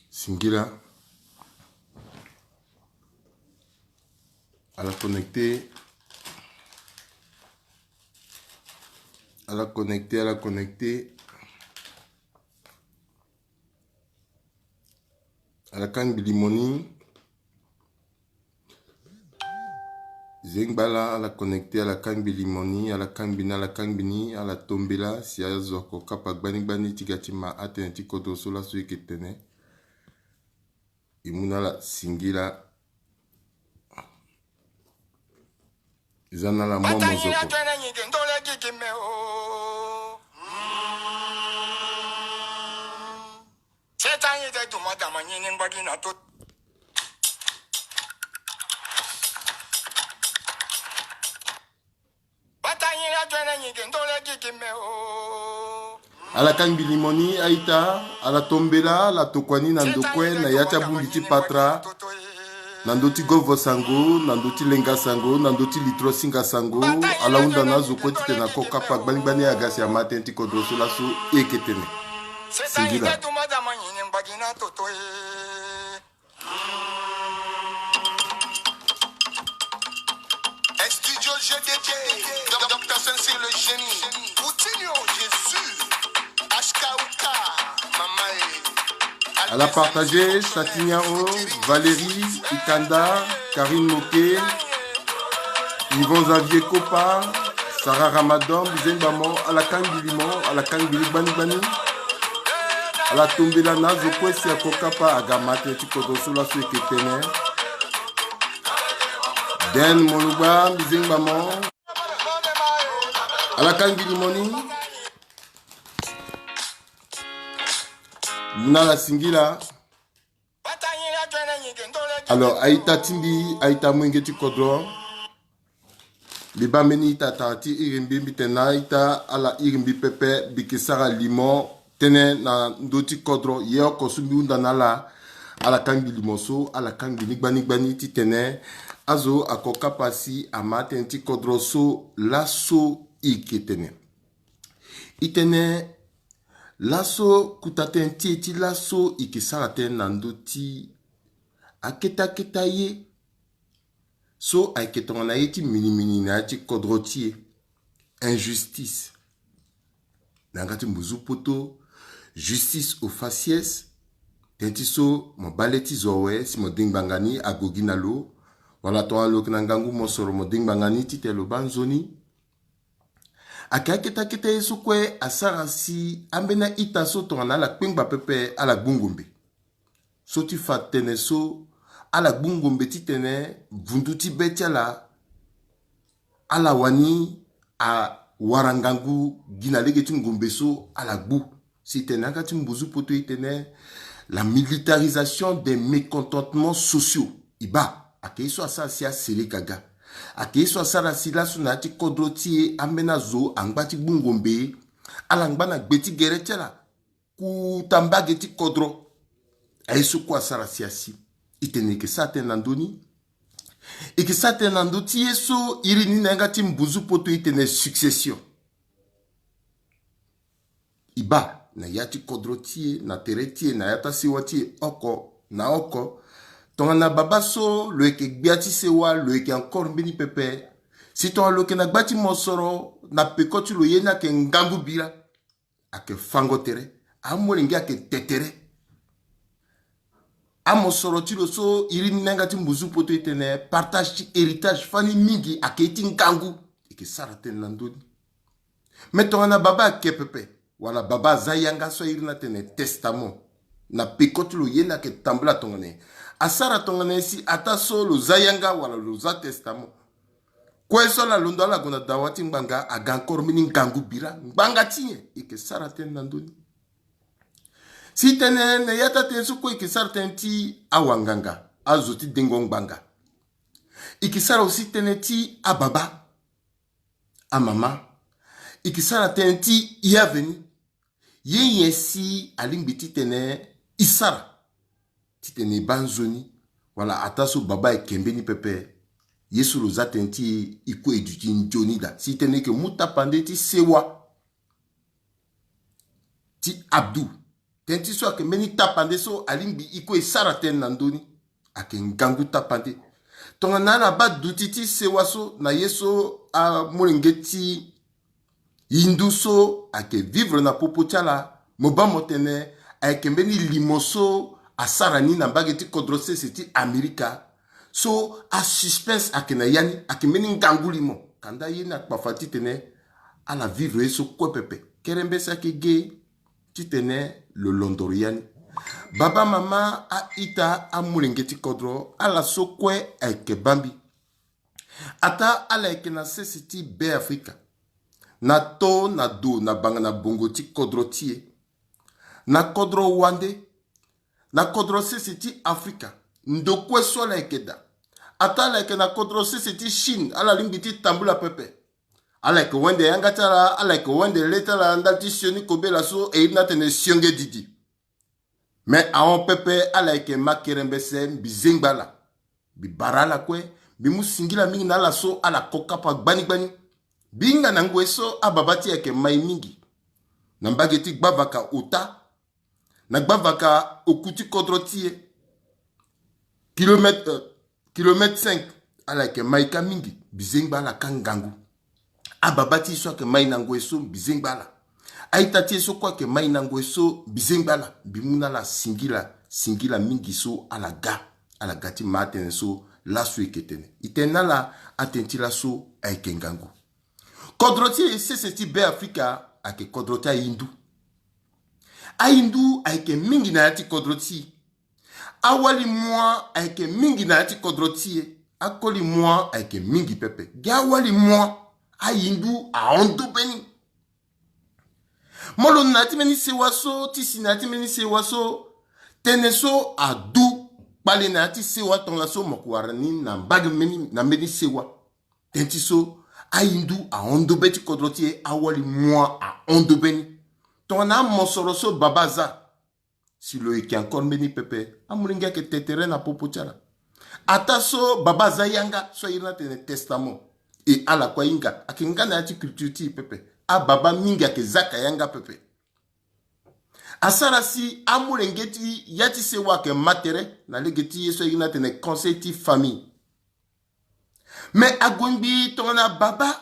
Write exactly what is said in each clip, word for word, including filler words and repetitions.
Singila. Ala connecté. Ala connecté, ala connecté. Ala kangbi limo ni. Zengbala ala connecté, ala kangbi limo ni, ala kangbi ni, ala kangbi ni, ala tombela, si azo ako kapa gbani gbani ti ga ti ma atene ti kodro so laso eke tene. E mu na ala singila. Eza na ala mwa mozoko. Ala kangbi limo ni a-ita, ala tombela, ala tokua ni na ndokue na ya ti abongbi ti patara, na ndö ti govo sango, na ndö ti lenga sango, na ndö ti litro singa sango. Ala hunda na azo kue titene ako kapa gbani gbani aga si ama tënë ti kodro so laso e yeke tene. Singila. Studio G D J, Docteur Sensei le génie, Coutinho, Jésus, H K O K, Mamae. Ala partagé, Satignaro, Valérie, Ikanda, Karine Moke, Yvon Xavier Kopa, Sarah Ramadan, Bizengba mo, ala kangbi limo, ala kangbi ni gbani gbani. Ala tombela na azo kue si ako kapa aga ma tënë ti kodro so laso e yeke tene. Den Molugba, Bizengba mo. Ala kangbi limo ni. Mu na ala singila. Alors, a-ita ti mbi, a-ita molenge ti kodro. Mbi baa mbeni ita tara ti iri mbi, mbi tene na a-ita ala iri mbi pepe, mbi yeke sara limo tënë na ndö ti kodro. Ye oko so mbi hunda na ala, ala kangbi limo so, ala kangbi ni gbani gbani titene azo ako kapa si ama tënë ti kodro so laso e yeke tene. E tene laso kota tënë ti e ti laso e yeke sara tënë na ndö ti akete akete ye so ayeke tongana ye ti minimini na ya ti kodro ti e. Injustice. Na yanga ti mbuzu poto, justice aux faciès. Tënë ti so mo baa le ti zo awe si mo de ngbanga ni ague gi na lo. Wala tongana lo yeke na ngangu mosoro mo de ngbanga ni titene lo baa nzoni. Ayeke akete akete ye so kue asara si ambeni a-ita so tongana ala kpengba pepe ala gbu ngombe. So ti fa tënë so, ala gbu ngombe titene vundu ti be ti ala, ala wani awara ngangu gi na lege ti ngombe so ala gbu. Si e tene na yanga ti mbuzu poto e tene la militarisation des mécontentements sociaux. E baa, ayeke ye so asara si aseleka ga. Ayeke ye so asara si laso na ya ti kodro ti e ambeni azo angba ti gbu ngombe, ala ngba na gbe ti gere ti ala. Kota mbage ti kodro. Aye so kue asara si asi. E tene e yeke sara tënë na ndö ni. E yeke sara tënë na ndö ti ye so iri ni na yanga ti mbuzu poto e tene succession. E baa na ya ti kodro ti e, na tere ti e, na ya ti asewa ti e oko na oko. Tongana baba so lo yeke gbia ti sewa, lo yeke encore mbeni pepe. Si tongana lo yeke na gba ti mosoro, na peko ti lo ye ni ayeke ngangu bira. Ayeke fango tere. Amolenge ayeke te tere. Amosoro ti lo so iri ni na yanga ti mbuzu poto e tene partage ti héritage fani mingi ayeke ye ti ngangu. E yeke sara tënë na ndö ni. Me tongana baba ayeke pepe, wala baba aza yanga so a iri ni atene testament, na peko ti lo ye ni ayeke tambula tongana nyen? Asara tongana nyen si ataa so lo za yanga wala lo za testament? Kue so ala londo ala gue na dawa ti ngbanga aga encore mbeni ngangu bira. Ngbanga ti nyen? E yeke sara tënë na ndö ni. Si tënë na ya ti atënë so kue e yeke sara tënë ti awanganga, azo ti dengo ngbanga. E yeke sara aussi tënë ti ababa, amama. E yeke sara tënë ti ye aveni. Ye nyen si alingbi titene e sara titene e baa nzoni? Wala ataa so baba ayeke mbeni pepe, ye so lo za tënë ti e, e kue e duti nzoni daa si tënë e yeke mu tapande ti sewa ti Abdou. Tënë ti so ayeke mbeni tapande so alingbi e kue e sara tënë na ndö ni. Ayeke ngangu tapande. Tongana ala baa duti ti sewa so na ye so amolenge ti Hindu so ayeke vivre na popo ti ala, mo baa mo tene ayeke mbeni limo so asara ni na mbage ti kodro sese ti Amerika. So asuspense ayeke na ya ni, ayeke mbeni ngangu limo. Kanda ye ni akpafa titene ala vivre ye so kue pepe. Kerembese ayeke ge titene lo londoro ya ni. Baba, mama, a-ita, amolenge ti kodro, ala so kue ayeke baa mbi. Ataa ala yeke na sese ti Be Afrika, na to na do na banga na bongo ti kodro ti e, na kodro wande, na kodro sese ti Afrika, ndo kue so ala yeke daa. Ataa ala yeke na kodro sese ti Chine, ala lingbi ti tambula pepe. Ala yeke wende yanga ti ala, ala yeke wende le ti ala ndali ti sioni kobela so e iri ni atene sionge didi. Me ahon pepe ala yeke ma kerembese, mbi zengba ala. Mbi bara ala kue, mbi mu singila mingi na ala so ala ko kapa gbani gbani. Mbi hinga na ngoi so ababa ti e ayeke ma e mingi. Na mbage ti gbavaka ota, na gbavaka oku ti kodro ti e, kilomètre, euh, kilomètre cinq, ala yeke ma e kâ mingi, mbi zengba ala kâ ngangu. Ababa ti e so ayeke ma e na ngoi so, mbi zengba ala. A-ita ti e so kue ayeke ma e na ngoi so, mbi zengba ala. Mbi mu na ala singila, singila mingi so ala ga, ala ga ti ma atënë so laso e yeke tene. E tene na ala, atënë ti laso ayeke ngangu. Kodro ti e sese ti Be Afrika ayeke kodro ti ahindu. Ahindu ayeke mingi na ya ti kodro ti e. Awali mua ayeke mingi na ya ti kodro ti e. Akoli mua ayeke mingi pepe. Gi awali mua, ahindu ahon ndo mbeni. Mo londo na ya ti mbeni sewa so, ti si na ya ti mbeni sewa so, tënë so adu kpale na ya ti sewa tongana so mo ko wara ni na mbage mbeni, na mbeni sewa. Tënë ti so, ahindu ahon ndo be ti kodro ti e, awali mua ahon ndo mbeni. Tongana amosoro so baba aza, si lo yeke encore mbeni pepe, amolenge ayeke te tere na popo ti ala. Ataa so baba aza yanga so a iri ni atene testament, e ala kue ahinga, ayeke nga na ya ti culture ti e pepe. Ababa mingi ayeke zaka yanga pepe. Asara si amolenge ti ya ti sewa ayeke ma tere na lege ti ye so a iri ni atene conseil ti famille. Me ague ngbii tongana baba,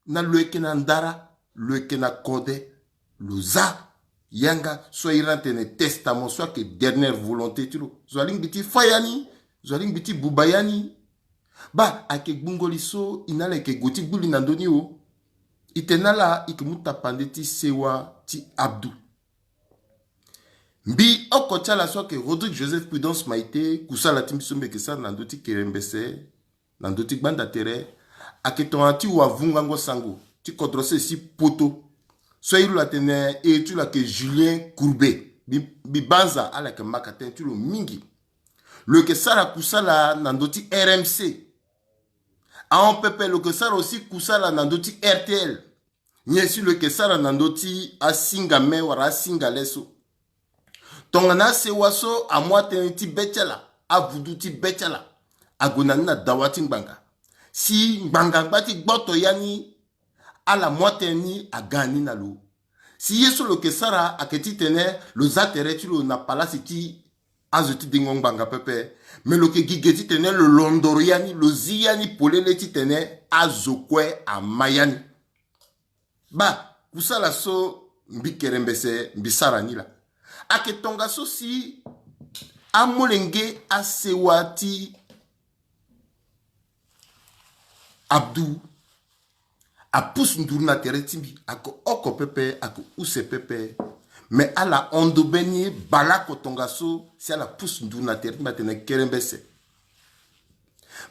na lo yeke na ndara, lo yeke na kode, lo za yanga so a iri ni atene testament so ayeke dernière volonté ti lo. Zo alingbi ti fâ ya ni, zo alingbi ti buba ya ni. Baa, ayeke gbungo li so e na ala yeke gue ti gbu li na ndö ni o. E tene na ala e yeke mu tapande ti sewa ti Abdou. Mbi oko ti ala so ayeke Rodrigue Joseph Prudence Maïté, kusala ti mbi so mbi yeke sara na ndö ti kerembese, na ndö ti gbanda tere, ayeke tongana ti wavungango sango ti kodro sese ti poto so a iri lo atene, iri ti lo ayeke Julien Courbet. Mbi, mbi banza ala yeke maka tënë ti lo mingi. Lo yeke sara kusala na ndö ti R M C. Ahon pepe lo yeke sara aussi kusala na ndö ti R T L. Nyen si lo yeke sara na ndö ti asinga me wala asinga le so? Tongana asewa so amu atënë ti be ti ala, avudu ti be ti ala, ague na ni na dawa ti ngbanga. Si ngbanga ngba ti gboto ya ni, ala mu atënë ni aga ni na lo. Si ye so lo yeke sara ayeke titene lo za tere ti lo na palasi ti azo ti dengo ngbanga pepe, me lo yeke gi ge titene lo londoro ya ni, lo zi ya ni polele titene azo kue ama ya ni. Baa, kusala so mbi kerembese mbi sara ni laa. Ayeke tongaso si amolenge asewa ti Abdou apusu nduru na tere ti mbi, ayeke oko pepe, ayeke use pepe. Me ala hon ndo mbeni baleoko tongaso si ala pusu nduru na tere ti mbi atene kerembese.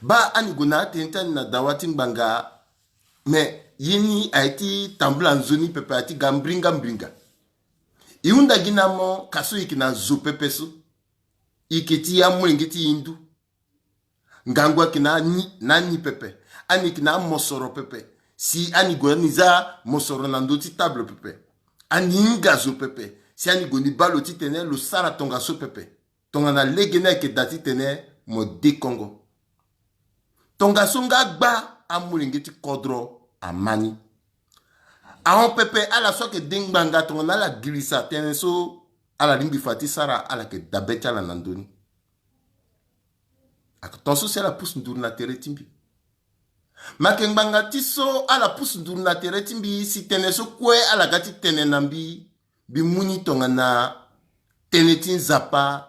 Baa, ani gue na atënë ti ani na dawa ti ngbanga, me ye ni aye ti tambula nzoni pepe, aye ti ga mbringa mbringa. E hunda gi na mo ka so e yeke na zo pepe so, e yeke ti amolenge ti hindu. Ngangu ayeke na ani, na ani pepe. Ani yeke na amosoro pepe. Si ani gue ani za mosoro na ndö ti table pepe, Ani hinga zo pepe. Si ani gue ni baa lo titene lo sara tongaso pepe. Tongana lege ni ayeke daa titene mo dekongo. Tongaso nga gba amolenge ti kodro ama ni. Ahon pepe ala so ayeke de ngbanga tongana ala girisa tënë so ala lingbi fa ti sara, ala yeke dabe ti ala na ndö ni. Ayeke ton so si ala pusu nduru na tere ti mbi. Me ayeke ngbanga ti so ala pusu nduru na tere ti mbi si tënë so kue ala ga ti tene na mbi, mbi mu ni tongana tënë ti Nzapa,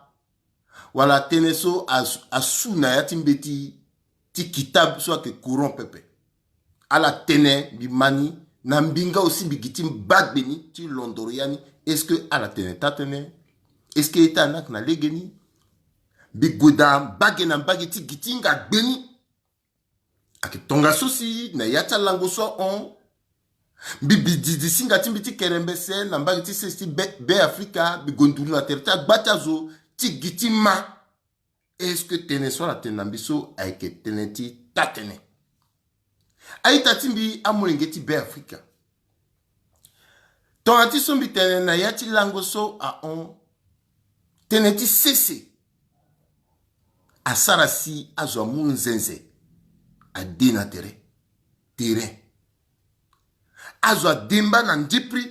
wala tënë so asu, asu na ya ti mbeti ti kitabe so ayeke Coran pepe. Ala tene mbi ma ni, na mbi nga aussi mbi gi ti baa gbe ni ti londoro ya ni. Est-ce que ala tene taa-tënë? Est-ce que ye ti ala ni ayeke na legeni? Mbi gue daa mbage na mbage ti gi ti hinga gbe ni. Ayeke tongaso si na ya ti alango so ahon, mbi bi didi singa ti mbi ti kerembese na mbage ti sese ti Be, Be Afrika, mbi gue nduru na tere ti agba ti azo ti gi ti ma. Est-ce que tënë so ala tene na mbi so ayeke tënë ti taa-tënë? A-ita ti mbi amolenge ti Be Afrika, tongana ti so mbi tene na ya ti lango so ahon, tënë ti sese asara si azo amu nzenze ade na tere, terrain. Azo ademba na ndipri.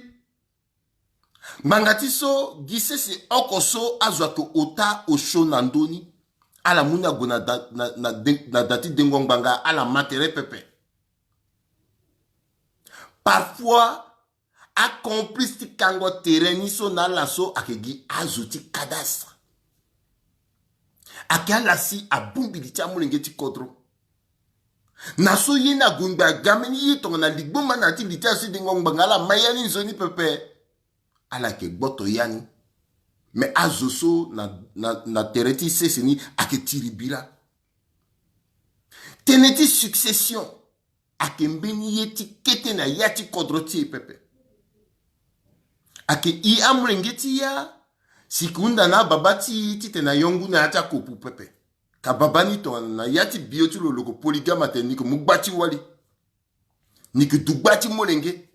Ngbanga ti so gi sese oko so azo ayeke ota osio na ndö ni, ala mu ni ague na da, na, na de, na da ti dengo ngbanga, ala ma tere pepe. Parfois, acomplice ti kango tere ni so na ala so ayeke gi azo ti cadastre. Ayeke ala si abongbi li ti amolenge ti kodro. Na so ye ni ague ngbe aga mbeni ye tongana ligboma na ya ti li ti azo ti dengo ngbanga, ala ma ya ni nzoni pepe. Ala yeke gboto ya ni. Me azo so na, na, na tere ti sese ni ayeke tiri bira. Tënë ti succession ayeke mbeni ye ti kete na ya ti kodro ti e pepe. Ayeke i amolenge ti ya si yeke hunda na ababa ti e titene ayo ngu na ya ti akopu pepe. Ka baba ni tongana na ya ti bio ti lo lo yeke polygame atene ni yeke mu gba ti wali. Ni yeke du gba ti molenge.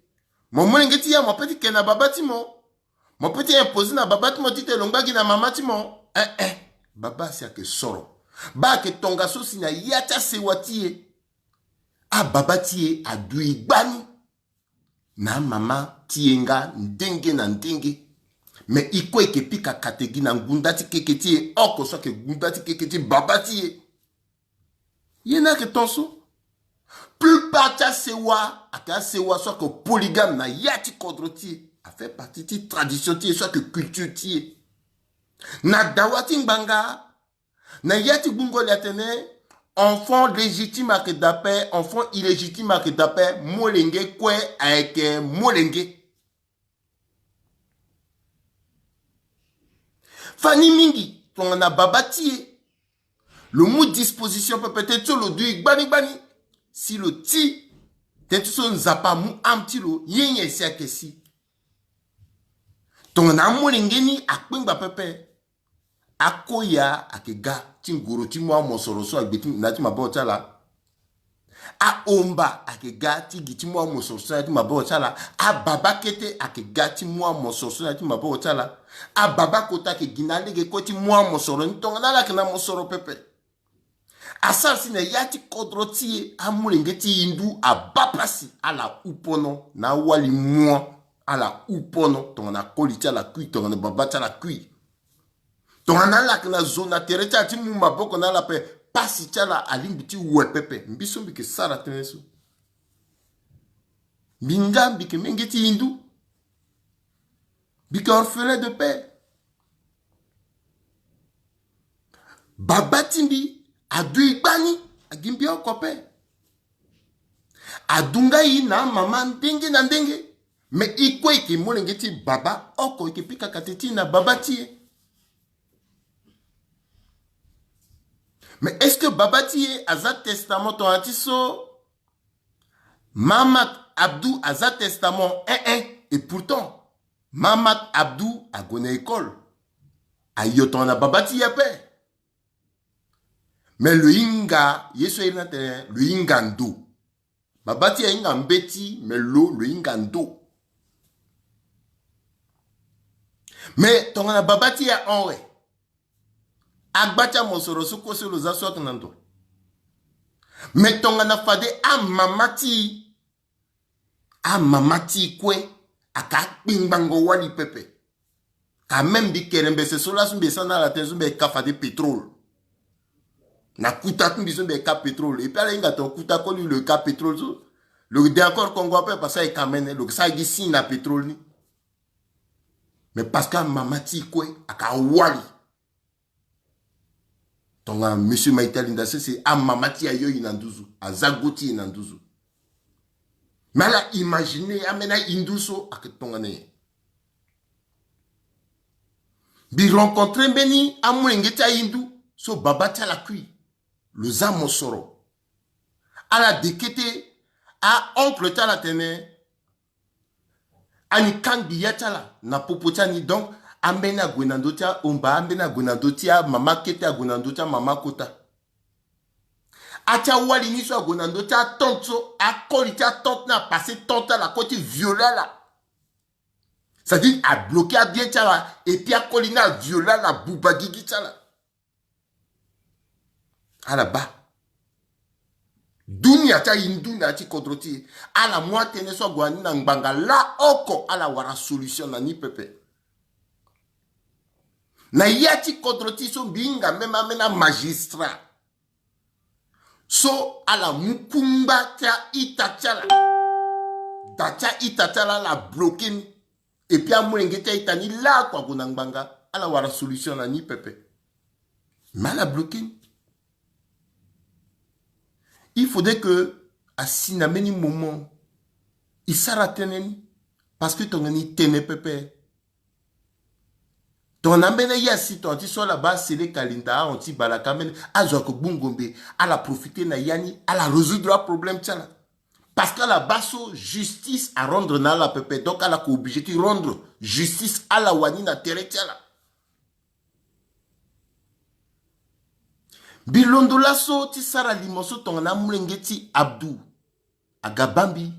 Mo molenge ti ya mo pe ti ke na baba ti mo. Mo pe ti impose na baba ti mo titene lo ngba gi na mama ti mo. Eh eh. Baba si ayeke soro. Baa ayeke tongaso si na ya ti asewa ti e, ababa ti e adu e gbani na amama ti e nga ndenge na ndenge. Me e kue e yeke pika kate gi na ngunda ti keke ti e oko so ayeke ngunda ti keke ti baba ti e. Ye ni ayeke ton so. Plupart ti asewa ayeke asewa so ayeke polygame na ya ti kodro ti e. Afait partie ti tradition ti e so ayeke culture ti e. Na dawa ti ngbanga, na ya ti gbungo li atene enfant légitime ayeke daa ape, enfant illégitime ayeke daa ape, molenge kue ayeke molenge. Fani mingi tongana baba ti e lo mu disposition pepe teti so lo du e gbani gbani. Si lo ti teti so Nzapa amu âme ti lo, ye nyen si ayeke si? Tongana amolenge ni akpengba pepe. Akoya ayeke ga ti ngoro ti mu amosoro so agbe ti na ya ti maboko ti ala. Ahomba ayeke ga ti gi ti mu amosoro so na ya ti maboko ti ala. Ababa kete ayeke ga ti mu amosoro so na ya ti maboko ti ala. Ababa kota ayeke gi na alege kue ti mu amosoro ni tongana ala yeke na mosoro pepe. Asara si na ya ti kodro ti e amolenge ti e ndu abaa pasi, ala hu pono na awali mua. Ala hu pono tongana koli ti ala kui, tongana baba ti ala kui. Tongana ala yeke na zo na tere ti ala ti mu maboko na ala ape, pasi ti ala alingbi ti we pepe. Mbi so mbi yeke sara tënë so. Mbi nga mbi yeke menge ti e ndu. Mbi yeke orphelin de père. Baba ti mbi adu e gbani, agi mbi oko ape. Adu nga e na amama ndenge na ndenge. Me e kue e yeke molenge ti baba oko, e yeke pika kate ti e na baba ti e. Mais est-ce que baba ti e aza testament tongana ti so Mahamat Abdou aza testament? Eh eh. Et pourtant Mahamat Abdou ague na école, ayo tongana baba ti e ape. Mais lo hinga ye so airi ni atene lo hinga ndo. Baba ti e ahinga mbeti, mais lo, lo hinga ndo. Me tongana baba ti e ahon we, agba ti amosoro so kue so lo za so ayeke na ndo. Me tongana fade amama ti e, amama ti e kue aka akpingbango wali pepe. Ka même mbi kere mbese so laso mbi esa na ala tënë so mbi ka fade pétrole. Na kuta ti mbi so mbi ka pétrole. Et puis ala hinga tongana kuta koli lo ka pétrole so, lo de encore kongo ape parce que ayeke amene lo ke sara gi signe na pétrole ni. Mais parce que amama ti e kue aka awali. Tongana monsieur Maïta Linda Sese, amama ti e ayo e na nduzu, aza go ti e na nduzu. Mais ala imaginer ambeni ahindu so ayeke tongana nyen. Mbi rencontrer mbeni amolenge ti ahindu so baba ti ala kui. Lo za mosoro. Ala de kete, a-oncle ti ala atene ani kangbi ya ti ala na popo ti ani. Donc ambeni ague na ndö ti ahomba, ambeni ague na ndö ti amama kete, ague na ndö ti amama kota. Ati awali ni so ague na ndö ti atante so, akoli ti atante ni apasse tante ala kue ti violer ala. C'est-à-dire abloquer abien ti ala, et puis akoli ni avioler ala, abuba gigi ti ala. Ala baa dunia ti ahindu na ya ti kodro ti e. Ala mu atënë so ague na ni na ngbanga laa oko, ala wara solution na ni pepe. Na ya ti kodro ti e so mbi hinga même ambeni amagistrat so ala mu kungba ti a-ita ti ala, da ti a-ita ti ala, ala bloquer ni. Et puis amolenge ti a-ita ni laoko ague na ngbanga, ala wara solution na ni pepe. Mais ala bloquer ni. Il faudrait que asi na mbeni moment e sara tënë ni. Parce que tongana e tene pepe, tongana ambeni aye asi tongana ti so ala baa Sele Kalinda, ahon ti Balaka, ambeni azo ayeke gbu ngombe, ala profiter na ya ni, ala résoudre aproblème ti ala. Parce que ala baa so justice arendre na ala pepe, donc ala yeke obligé ti rendre justice ala wani na tere ti ala. Mbi londo laso ti sara limo so tongana amolenge ti Abdou aga baa mbi.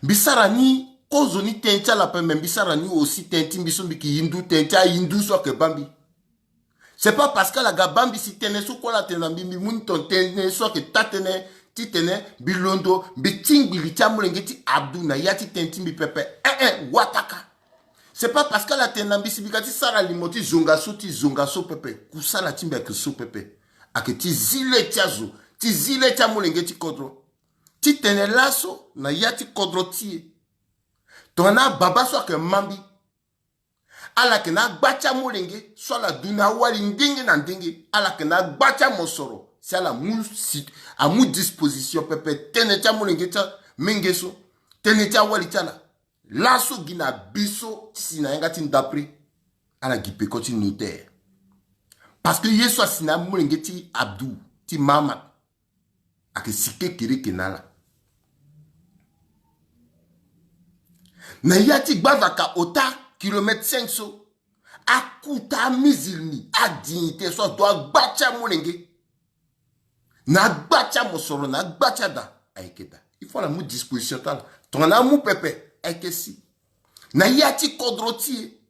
Mbi sara ni kozo ni tënë ti ala pepe, mais mbi sara ni aussi tënë ti mbi so mbi yeke hindu, tënë ti ahindu so ayeke baa mbi. C'est pas parce que ala ga baa mbi si tënë so kue ala tene na mbi, mbi mu ni tongana tënë so ayeke taa-tënë titene mbi londo, mbi tingbi li ti amolenge ti Abdou na ya ti tënë ti mbi pepe. Eh eh, wataka. C'est pas parce que ala tene na mbi si mbi ga ti sara limo ti zonga so, ti zonga so pepe. Kusala ti mbi ayeke so pepe. Ayeke ti zi le ti azo, ti zi le ti amolenge ti kodro. Titene laso na ya ti kodro ti e, tongana ababa so ayeke ma mbi, ala yeke na agba ti amolenge so ala du na awali ndenge na ndenge. Ala yeke na agba ti amosoro si ala mu si, amu disposition pepe tënë ti amolenge ti amenge so, tënë ti awali ti ala. Laso gi na bi so ti si na yanga ti ndapre, ala gi peko ti notaire. Parce que ye so asi na amolenge ti Abdou, ti Mahamat, ayeke si kekereke na ala. Na ya ti gbavaka ota kilomètre cinq so, akuta amizilmi, adignité so ado agba ti amolenge, na agba ti amosoro, na agba ti ada, ayeke daa. Il faut ala mu disposition ti ala. Tongana amu pepe, ayeke si. Na ya ti kodro ti e,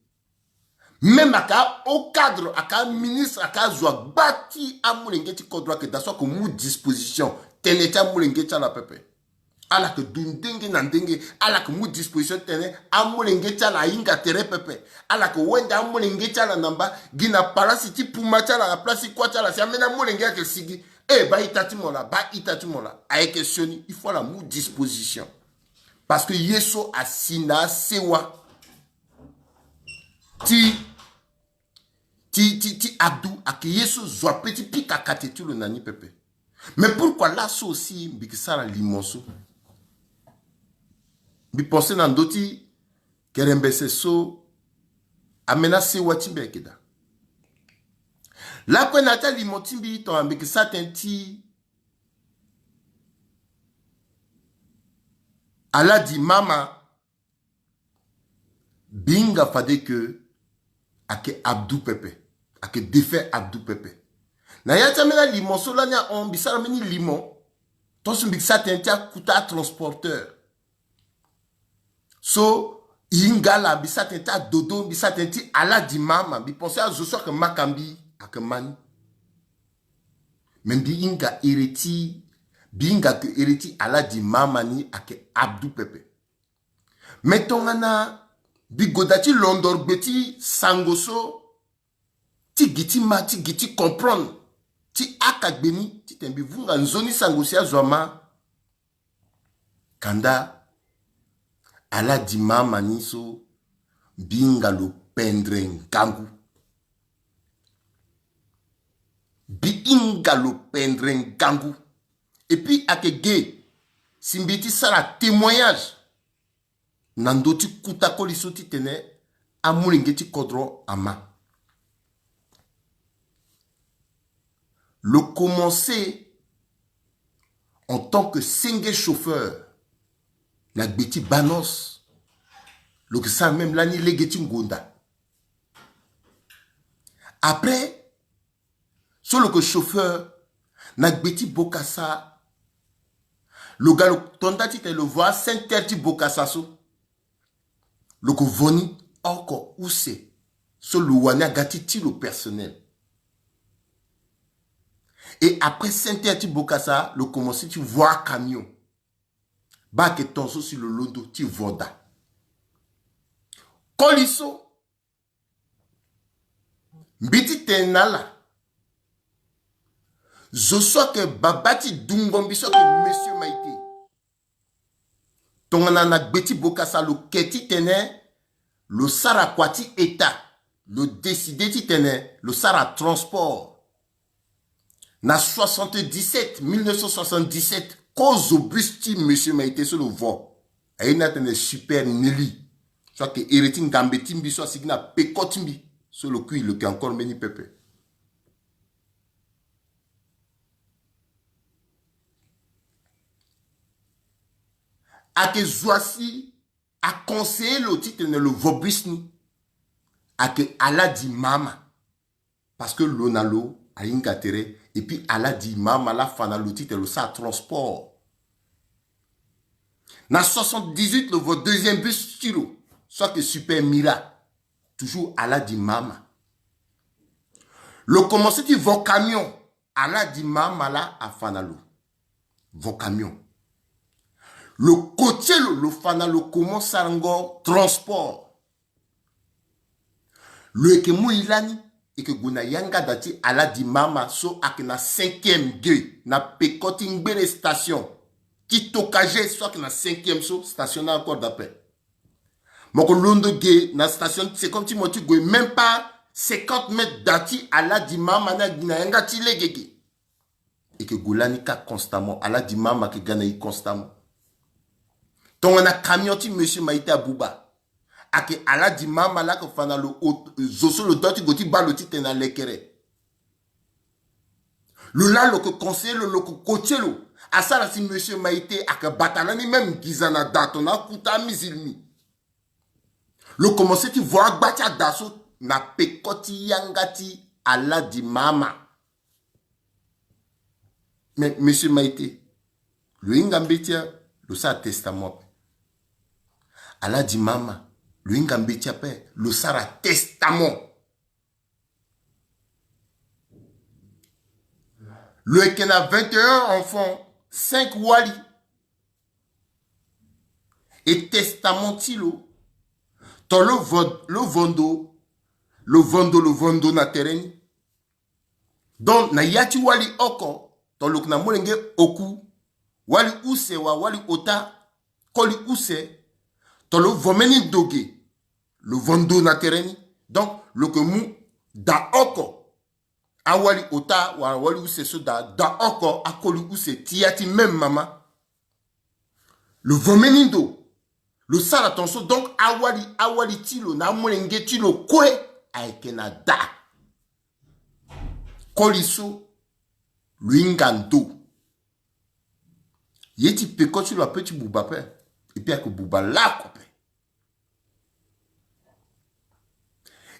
même aka haut cadre, aka ministre, aka zo agba ti amolenge ti kodro ayeke daa so ayeke mu disposition tënë ti amolenge ti ala pepe. Ala yeke du ndenge na ndenge, ala yeke mu disposition titene amolenge ti ala ahinga tere pepe. Ala yeke wende amolenge ti ala na mba, gi na palasi ti puma ti ala, na place ti kuâ ti ala, si ambeni amolenge ayeke sigi, eh, baa ita ti mo laa, baa ita ti mo laa. Ayeke sioni, il faut ala mu disposition. Parce que ye so asi na asewa ti, ti, ti, ti Abdou ayeke ye so zo ape ti pika kate ti lo na ni pepe. Mais pourquoi laso aussi mbi yeke sara limo so? Mbi pense na ndö ti kerembese so ambeni asewa ti mbi ayeke daa. Lakue na ya ti alimo ti mbi tongana mbi yeke sara tënë ti Aladi Mama, mbi hinga fade ke ayeke Abdou pepe, ayeke défunt Abdou pepe. Na ya ti ambeni alimo so lani ahon, mbi sara mbeni limo, tongaso mbi sara tënë ti akuta atransporteur. So Hinga ala, mbi sara tënë ti adodo, mbi sara tënë ti Aladi Mama, mbi pense azo so ayeke maka mbi ayeke ma ni. Me mbi hinga ere ti, mbi hinga ke ere ti Aladi Mama ni ayeke Abdou pepe. Me tongana mbi goda ti londor gbe ti sango so ti gi ti ma, ti gi ti comprendre, ti aka gbe ni titene mbi vunga nzoni sango si azo ama. Kanda Aladi Mama ni so, mbi hinga lo pendre ngangu. Mbi hinga lo pendre ngangu. Et puis ayeke ge si mbi ti sara témoignage na ndö ti kuta koli so titene amolenge ti kodro ama. Lo commencé en tant que senge chauffeur na gbe ti Banos. Lo ke sara même lani lege ti ngonda. Après, so lo ke chauffeur na gbe ti Bokassa, lo ga lo tonda titene lo vo a-centre ti Bokassa so. Lo ke vo ni oko use so lo wani aga ti ti lo personnel. Et après centre ti Bokassa, lo commencé ti vo acamion. Baa ayeke ton so si lo londo ti vo daa. Koli so, mbi ti tene na ala, zo so ayeke babâ ti dungo mbi so ayeke Monsieur Maïté. Tongana na gbe ti Bokassa lo ke titene lo sara kua ti État, lo décidé titene lo sara transport. Na soixante-dix-sept, mille neuf cent soixante-dix-sept, kozo bus ti Monsieur Maïté so lo vo, aye ni atene Super Nelly. So ayeke ere ti ngambe ti mbi so asigi na peko ti mbi, so lo kui lo yeke encore mbeni pepe. Ayeke zo asi aconseillé lo titene lo vo bus ni, ayeke Aladi Mama. Parce que lo na lo ahinga tere. Et puis Aladi Mama laa afa na lo titene lo sara transport. Na soixante-dix-huit lo vo deuxième bus ti lo, so ayeke Super Mira. Toujours Aladi Mama. Lo commencé ti vo camion, Aladi Mama laa afa na lo vo camion. Lo coaché lo, lo fa na lo comment sarango transport. Lo yeke mu e lani, e yeke gue na yanga da ti Aladi Mama so ayeke na cinquième ge, na peko ti ngbene station ti Tokaje so ayeke na cinquième so, station ni encore d'appel. Mo yeke londo ge na station, c'est comme ti mo ti gue même pas cinquante mètres da ti Aladi Mama ni agi na yanga ti lege ge. E yeke gue lani kâ constamment, Aladi Mama ayeke ga na e constamment. Tongana camion ti Monsieur Maïté abuba, ayeke Aladi Mama laa ayeke fa na lo, zo so lo dua ti gue ti baa lo titene na lekere. Lo laa lo yeke conseiller lo, lo yeke coacher lo. Asara si Monsieur Maïté ayeke bata lani même nginza na da tongana akuta amizilmi. Lo commencé ti vo agba ti ada so na peko ti yanga ti Aladi Mama. Mais Monsieur Maïté, lo hinga mbeti ape, lo sara testament ape. Aladi Mama, lo hinga mbeti ape, lo sara testament. Lo yeke na vingt et un enfants, cinq wali. E testament ti lo, to lo vo-, lo vo ndo, lo vo ndo, lo vo ndo na tere ni. Donc na ya ti wali oko, to lo yeke na molenge oku, wali use wa wali ota, koli use, to lo vo mbeni ndo ge, lo vo ndo na tere ni. Donc lo yeke mu da oko, awali ota wala wali use so daa, da oko akoli use ti ya ti même mama. Lo vo mbeni ndo, lo sara ton so. Donc awali, awali ti lo na amolenge ti lo kue ayeke na da. Koli so lo hinga ndo. Ye ti peko ti lo ape ti buba ape. Et puis ayeke buba laoko ape.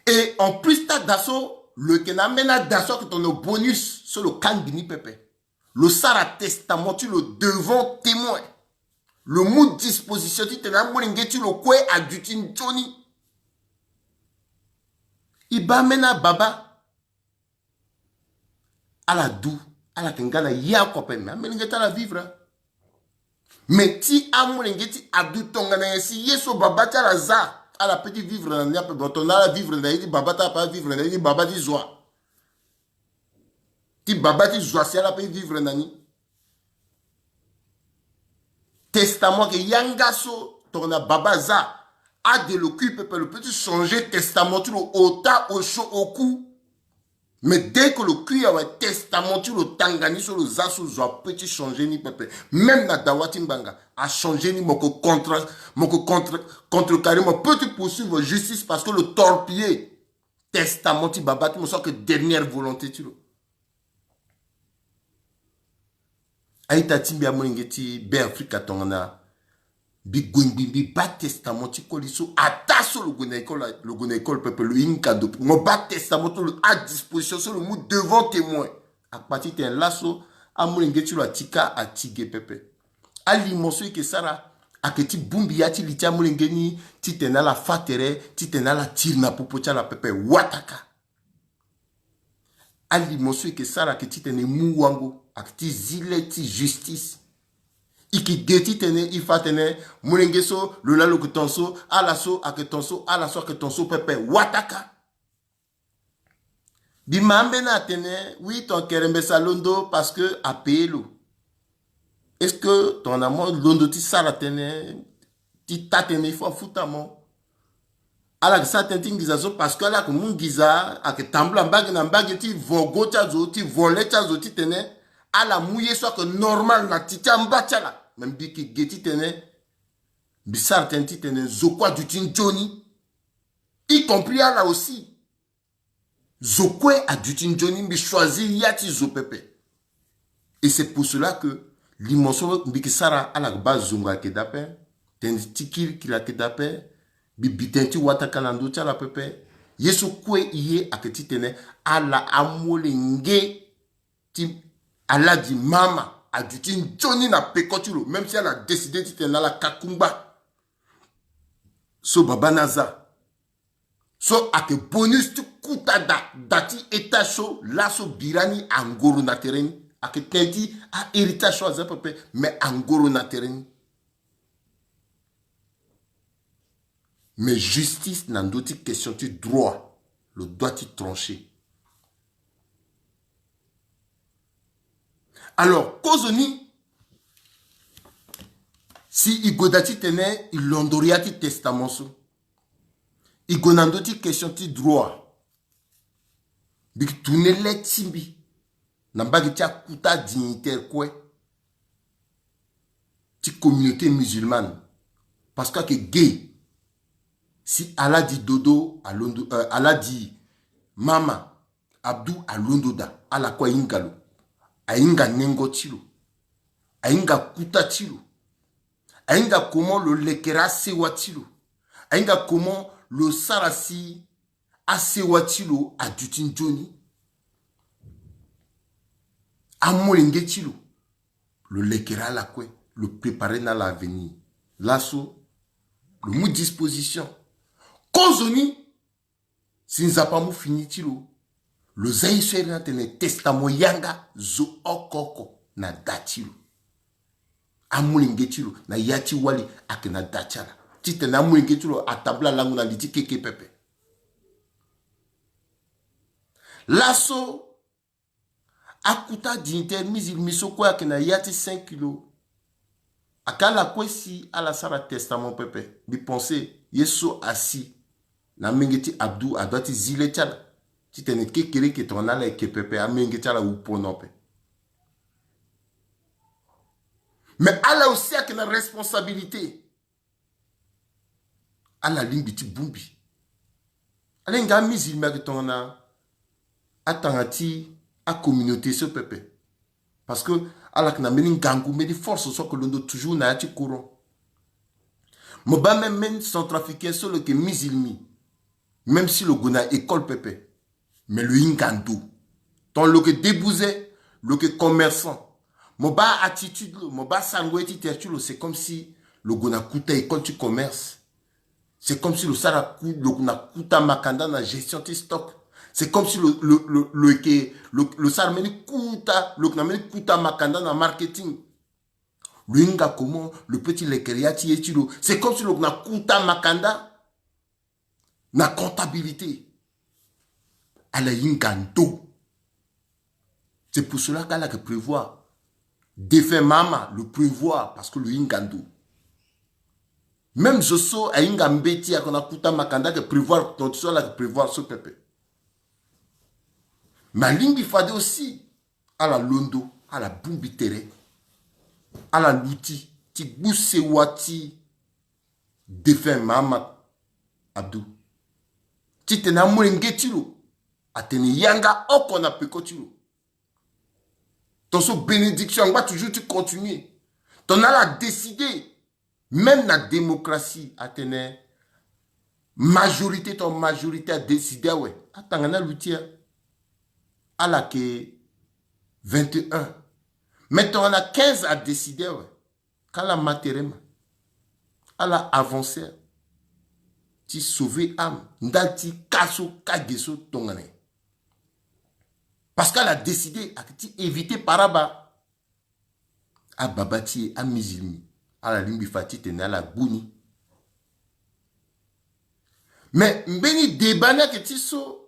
Et en plus ti ada so, lo yeke na ambeni ada so ayeke tongana bonus so lo kangbi ni pepe. Lo sara testament ti lo devant témoin. Lo mu disposition titene amolenge ti lo kue aduti nzoni. E baa ambeni ababa. Ala du, ala yeke nga na ye oko ape, me amolenge ti ala vivre. Me ti amolenge ti adu tongana nyen si ye so baba ti ala za, ala pe ti vivre na ni ape. Bon, tongana ala vivre na ye ti baba ti ala pe, avivre na ye ti baba ti zo wa. Ti baba ti zo wa si ala pe vivre na ni. Testament ayeke yanga so tongana baba aza, ade lo kui pepe, lo pe ti changer testament ti lo ota osio oku. Mais dès que lo kui awe, testament ti lo tanga ni so lo za so, zo ape ti changer ni pepe. Même na dawa ti ngbanga achanger ni, mo ko contre, mo ko contre, contrecarrer, mo peut ti poursuivre justice parce que lo torpiller testament ti baba ti mo so ayeke dernière volonté ti lo. A-ita ti mbi, amolenge ti Beafrika, tongana mbi gue ngbii, mbi baa testament ti koli so, ataa so lo gue na école, lo gue na école pepe, lo hinga ndo. Mo baa testament ti lo, adisposition so lo mu devant témoin. Akpa titene laso amolenge ti lo atika ati ge pepe. Alimo so e yeke sara ayeke ti bongbi ya ti li ti amolenge ni, titene ala fâ tere, titene ala tiri na popo ti ala pepe wataka. Alimo so e yeke sara ayeke titene e mu wango, ayeke ti zi le ti justice. E yeke ge titene e fa atene molenge so, lo laa lo yeke ton so, ala so ayeke ton so, ala so ayeke ton so pepe wataka. Mbi ma ambeni atene, oui, ton kerembes alondo parce que apaye lo. Est-ce que tongana mo londo ti sara tënë ti taa tënë, il faut afuta mo? Ala yeke sara tënë ti nginza so parce que ala yeke mu nginza, ayeke tambula mbage na mbage ti vogo ti azo, ti vole ti azo titene ala mu ye so ayeke normal na ti ti amba ti ala. Me mbi yeke ge titene mbi sara tënë titene zo kue aduti nzoni, y compris ala aussi. Zo kue aduti nzoni, mbi choisir ya ti zo pepe. Et c'est pour cela que limo so mbi yeke sara, ala yeke baa zongo ayeke daa ape, tënë ti kirikiri ayeke daa ape, mbi bi tënë ti wataka na ndö ti ala pepe. Ye so kue e ye ayeke titene ala amolenge ti Aladi Mama aduti nzoni na peko ti lo, même si ala décider titene ala ka kungba so baba ni aza. So ayeke bonus ti kuta da, da ti étage so, laso bira ni angoro na tere ni. Ayeke tënë ti ahéritage so aza pepe, mais angoro na tere ni. Mais justice na ndö ti question ti droit, lo doit ti trancher. Alors, kozoni, si e gue daa titene e londo ya ti testament so, e gue na ndö ti question ti droit, mbi yeke tourner le ti mbi na mbage ti akuta dignitaire kue ti communauté musulmane, parce que ayeke ge si Aladi Dodo alondo, euh, Aladi Mama Abdou alondo daa, ala kue ahinga lo, ahinga nengo ti lo, ahinga kuta ti lo, ahinga comment lo lekere asewa ti lo, ahinga comment lo sara si asewa ti lo aduti nzoni. Amolenge ti lo, lo lekere ala kue, lo préparer na ala avenir. Laso lo mu disposition. Kozoni, si Nzapa amu fini ti lo, lo za ye so iri ni atene testament yanga zo oko oko na da ti lo. Amolenge ti lo na ya ti wali ayeke na da ti ala, titene amolenge ti lo atambula lango na li ti keke pepe. Laso akuta dignitaire musulmi so kue ayeke na ya ti cinq kilo. Ayeke ala kue si ala sara testament pepe. Mbi pense ye so asi na amenge ti Abdou adoit ti zi le ti ala titene kekereke tongana ala yeke pepe, amenge ti ala awu pono ape. Mais ala aussi ayeke na responsabilité. Ala lingbi ti bongbi. Ala hinga amizilme ayeke tongana atanga ti acommunauté so pepe. Parce que ala yeke na mbeni ngangu, mbeni force so ayeke londo toujours na ya ti courant. Mo baa même mbeni centrafricain so lo yeke mizilmi, même si lo gue na école pepe, mais lo hinga ndo. Tant lo yeke débouze, lo yeke commerçant. Mo baa attitude lo, mo baa sango ye ti tere ti lo, c'est comme si lo gue na kuta école ti commerce. C'est comme si lo sara ku- lo na kuta makanda na gestion ti stock. C'est comme si lo lo lo lo yeke lo, lo sara mbeni kuta lo yeke na mbeni kuta makanda na marketing. Lo hinga comment lo peut ti lekere ya ti ye ti lo. C'est comme si lo yeke na kuta makanda na comptabilité. Ala hinga ndo. C'est pour cela qu'ala yeke prévoir. Défunt mama lo prévoir parce que lo hinga ndo. Même zo so ahinga mbeti ayeke na kuta makanda ayeke prévoir tonga ti so ala yeke prévoir so pepe. Mais alingbi fade aussi ala londo, ala bongbi tere, ala luti ti gbu sewa ti défunt Mahamat Abdou, titene amolenge ti lo atene yanga oko na peko ti lo. Ton so bénédiction angba toujours ti continuer. Ton ala décider, même na démocratie, atene majorité ton majorité a décider awe. Atanga na luti ya. Ala ke vingt et un. Mais ton ana quinze a décider awe. Kala materema. Ala avancer ti sauver âme ndali ti ka so ka ge so tongana ye. Parce que ala décider ayeke ti éviter paraba. Ababa ti e amusulmi ala lingbi fa titene ala gbu ni. Mais mbeni débat ni ayeke ti so.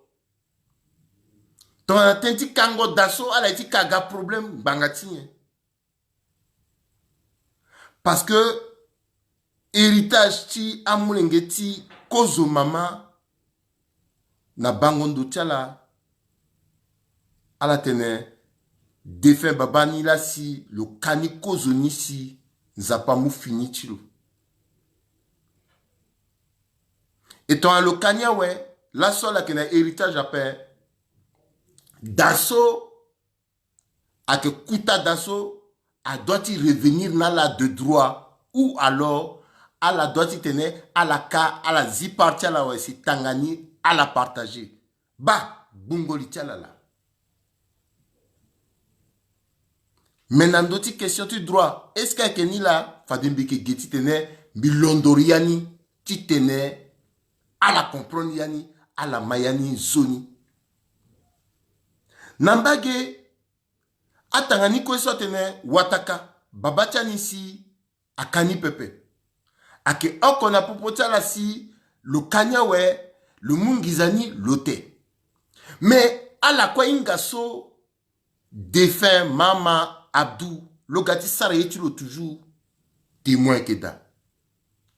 Tongana tënë ti kango da so ala ye ti ka ga problème ngbanga ti nyen? Parce que héritage ti amolenge ti kozo mama na bango ndo ti ala. Ala tene défunt baba ni laa si lo ka ni kozo ni si Nzapa amu fini ti lo. E tongana lo ka ni awe, laso ala yeke na héritage ape. Da so ayeke kuta da so adoit ti revenir na ala de droit, ou alors ala doit titene ala ka ala zi part ti ala awe si tanga ni ala partager. Baa gbungo li ti ala laa. Mais na ndö ti question ti droit, est-ce que ayeke ni laa? Fade mbi yeke ge titene mbi londoro ya ni titene ala comprendre ya ni, ala ma ya ni nzoni. Na mbage atanga ni kue so atene wataka baba ti ani si aka ni pepe. Ayeke oko na popo ti ala si lo ka ni awe, lo mu nginza ni lo te. Mais ala kue ahinga so défunt mama Abdou lo ga ti sara ye ti lo toujours. Témoin ayeke daa.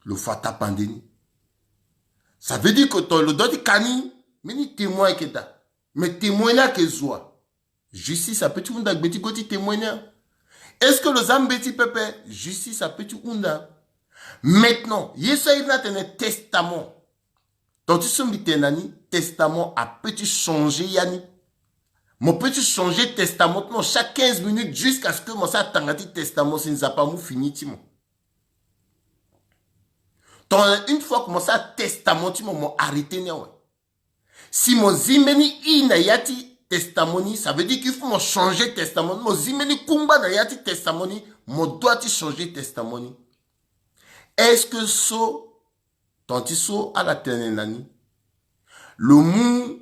Lo fa tapande ni. Ça veut dire que ton lo doit ti ka ni mbeni témoin ayeke daa. Mais témoin ni ayeke zo wa? Justice ape ti hunda gbe ti go ti témoin ni a? Est-ce que lo za mbeti pepe? Justice ape ti hunda. Maintenant ye so airi ni atene testament. Ton ti so mbi tene na ni, testament ape ti changer ya ni. Mo peut ti changer testament ti mo chaque quinze minutes jusqu'à ce que mo sara tanga ti testament si Nzapa amu fini ti mo. Ton une fois que mo sara testament ti mo, mo arrêter ni awe. Si mo zi mbeni i na ya ti testament ni, ça veut dire qu'il faut mo changer testament ni. Mo zi mbeni kungba na ya ti testament ni, mo doit ti changer testament ni. Est-ce que so ton ti so ala tene na ni, lo mu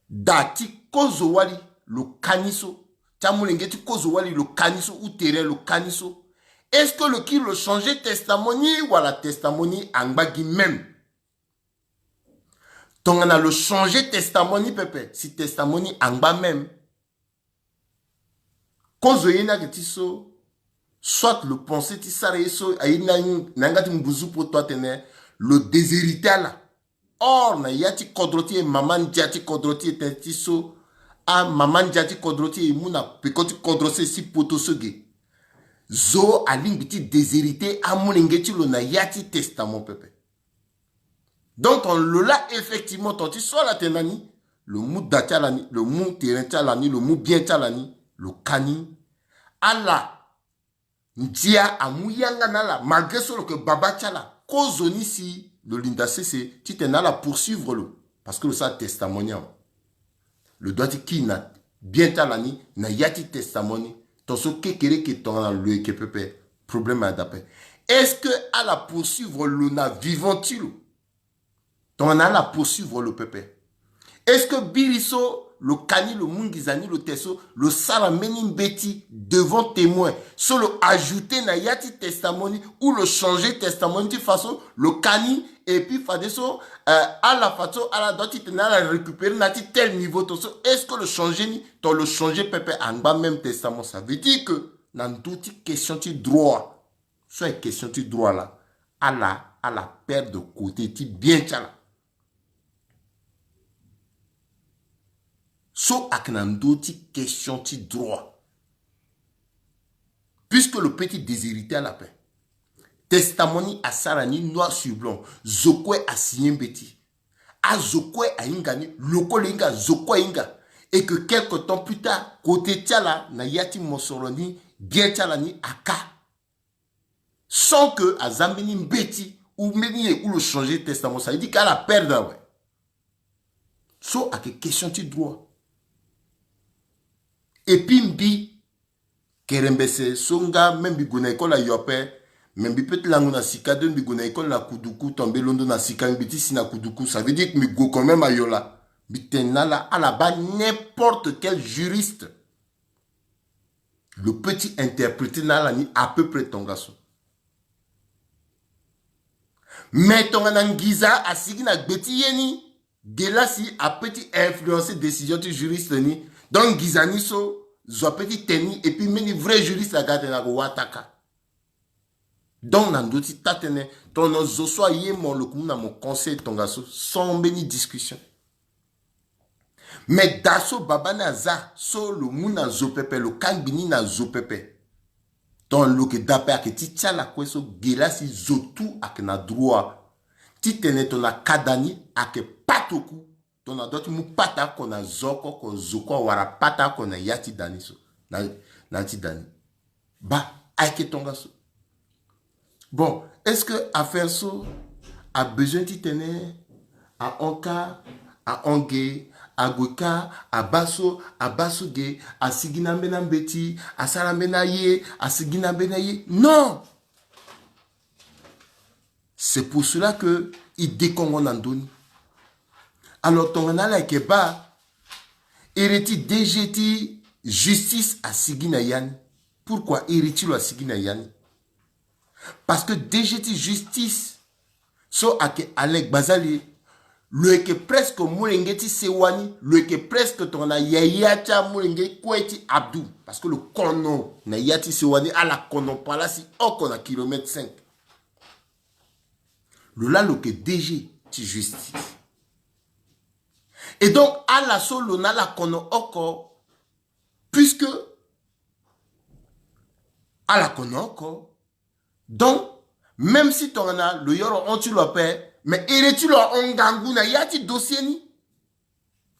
da ti kozo wali lo ka ni so, ti amolenge ti kozo wali lo ka ni so, ou terrain lo ka ni so? Est-ce que lo kiri lo changer testament ni wala testament ni angba gi même? Tongana lo changer testament ni pepe, si testament ni angba même, kozo ye ni ayeke ti so, soit lo pense ti sara ye so aye ni na yanga ti ngunzu poto atene lo déshériter ala. Or na ya ti kodro ti e, mama ndia ti kodro ti e tene ti so, amama ndia ti kodro ti e e mu na peko ti kodro so e si poto so ge. Zo alingbi ti déshériter amolenge ti lo na ya ti testament pepe. Donc ton lo laa effectivement ton ti so ala tene na ni, lo mu da ti ala ni, lo mu terrain ti ala ni, lo mu bien ti ala ni, lo ka ni. Ala ndia amu yanga na ala malgré so lo yeke baba ti ala. Kozoni si lo linda sese titene ala poursuivre lo, parce que lo sara testament ni awe. Lo doit ti kiri na bien ti ala ni na ya ti testament ni. Ton so kekereke tongana lo yeke pepe, problème ayeke daa ape. Est-ce que ala poursuivre lo na vivant ti lo? Tongana ala poursuivre lo pepe, est-ce que biri so lo ka ni, lo mu nginza ni, lo te so, lo sara mbeni mbeti devant témoin, so lo ajouter na ya ti testament ni ou lo changer testament ni ti façon lo ka ni? Et puis fadeso, euh, ala fadeso ala doit ti tene ala récupérer na ti tel niveau to so, est-ce que lo changer ni? To lo changer pepe angba même testament. Ça veut dire que na ndö ti question ti droit, so aye question ti droit la, ala ala perdre côté ti bien ti ala. So ayeke na ndö ti question ti droit, puisque lo peut ti déshériter ala ape. Testament ni asara ni noir sur blanc, zo kue asigner mbeti. Azo kue ahinga ni, lo kue lo hinga, zo kue ahinga. Et que quelque temps plus tard, côté ti ala na ya ti mosoro ni, bien ti ala ni aka, sans que aza mbeni mbeti ou mbeni ye ou lo changer testament, ça veut dire que ala perdre awe. So ayeke question ti droit. Et puis mbi kerembese so nga même mbi gue na école ayo ape, mais mbi peut ti lango na sika de, mbi gue na école na Kuduku, to mbi londo na sika, mbi ti si na Kuduku, ça veut dire que mbi gue quand même ayo la. Mbi tene na ala, ala baa n'importe quel juriste, lo peut ti interpréter na ala ni à peu près tongaso. Mais tongana nginza asigi na gbe ti ye ni, ge laa si a peut ti influencer décision ti juriste ni. Donc nginza ni so, zo a peut ti tene ni, et puis mbeni vrai juriste aga atene ako wataka. Donc na ndö ti taa-tënë, tongana zo so aye mo, lo ko mu na mo conseil tongaso sans mbeni discussion. Mais daa so babâ ni aza so lo mu na zo pepe, lo kangbi ni na zo pepe, tongana lo yeke daa ape, ayeke ti ti ala kue so ge laa si zo tout ayeke na droit ti tene tongana ka daa ni ayeke pata oku, tongana a doit ti mu pata oko na zo oko, oko zo kue awara pata oko na ya ti daa ni so, na, na ya ti daa ni. Bâ, ayeke tongaso. Bon, est-ce que affaire so a besoin ti tene ahon kâ, ahon ge, ague kâ, abâ so, abâ so ge, asigi na ambeni ambeti, asara ambeni aye, asigi na ambeni aye? Non. C'est pour cela que e dekongo na ndö ni. Alors tongana ala yeke bâ, iri ti D G ti justice asigi na ya ni. Pourquoi iri ti lo asigi na ya ni? Parce que D G ti justice so ayeke Alain Gbazali, lo yeke presque molenge ti sewa ni, lo yeke presque tongana yaya ti amolenge kue ti Abdou, parce que lo kono na ya ti sewa ni, ala kono palasi oko na kilomètre cinq. Lo laa lo yeke D G ti justice. Et donc ala so lo na ala kono oko, puisque ala kono oko, donc même si tongana lo yoro hon ti lo ape, mais iri ti lo ahon ngangu na ya ti dossier ni,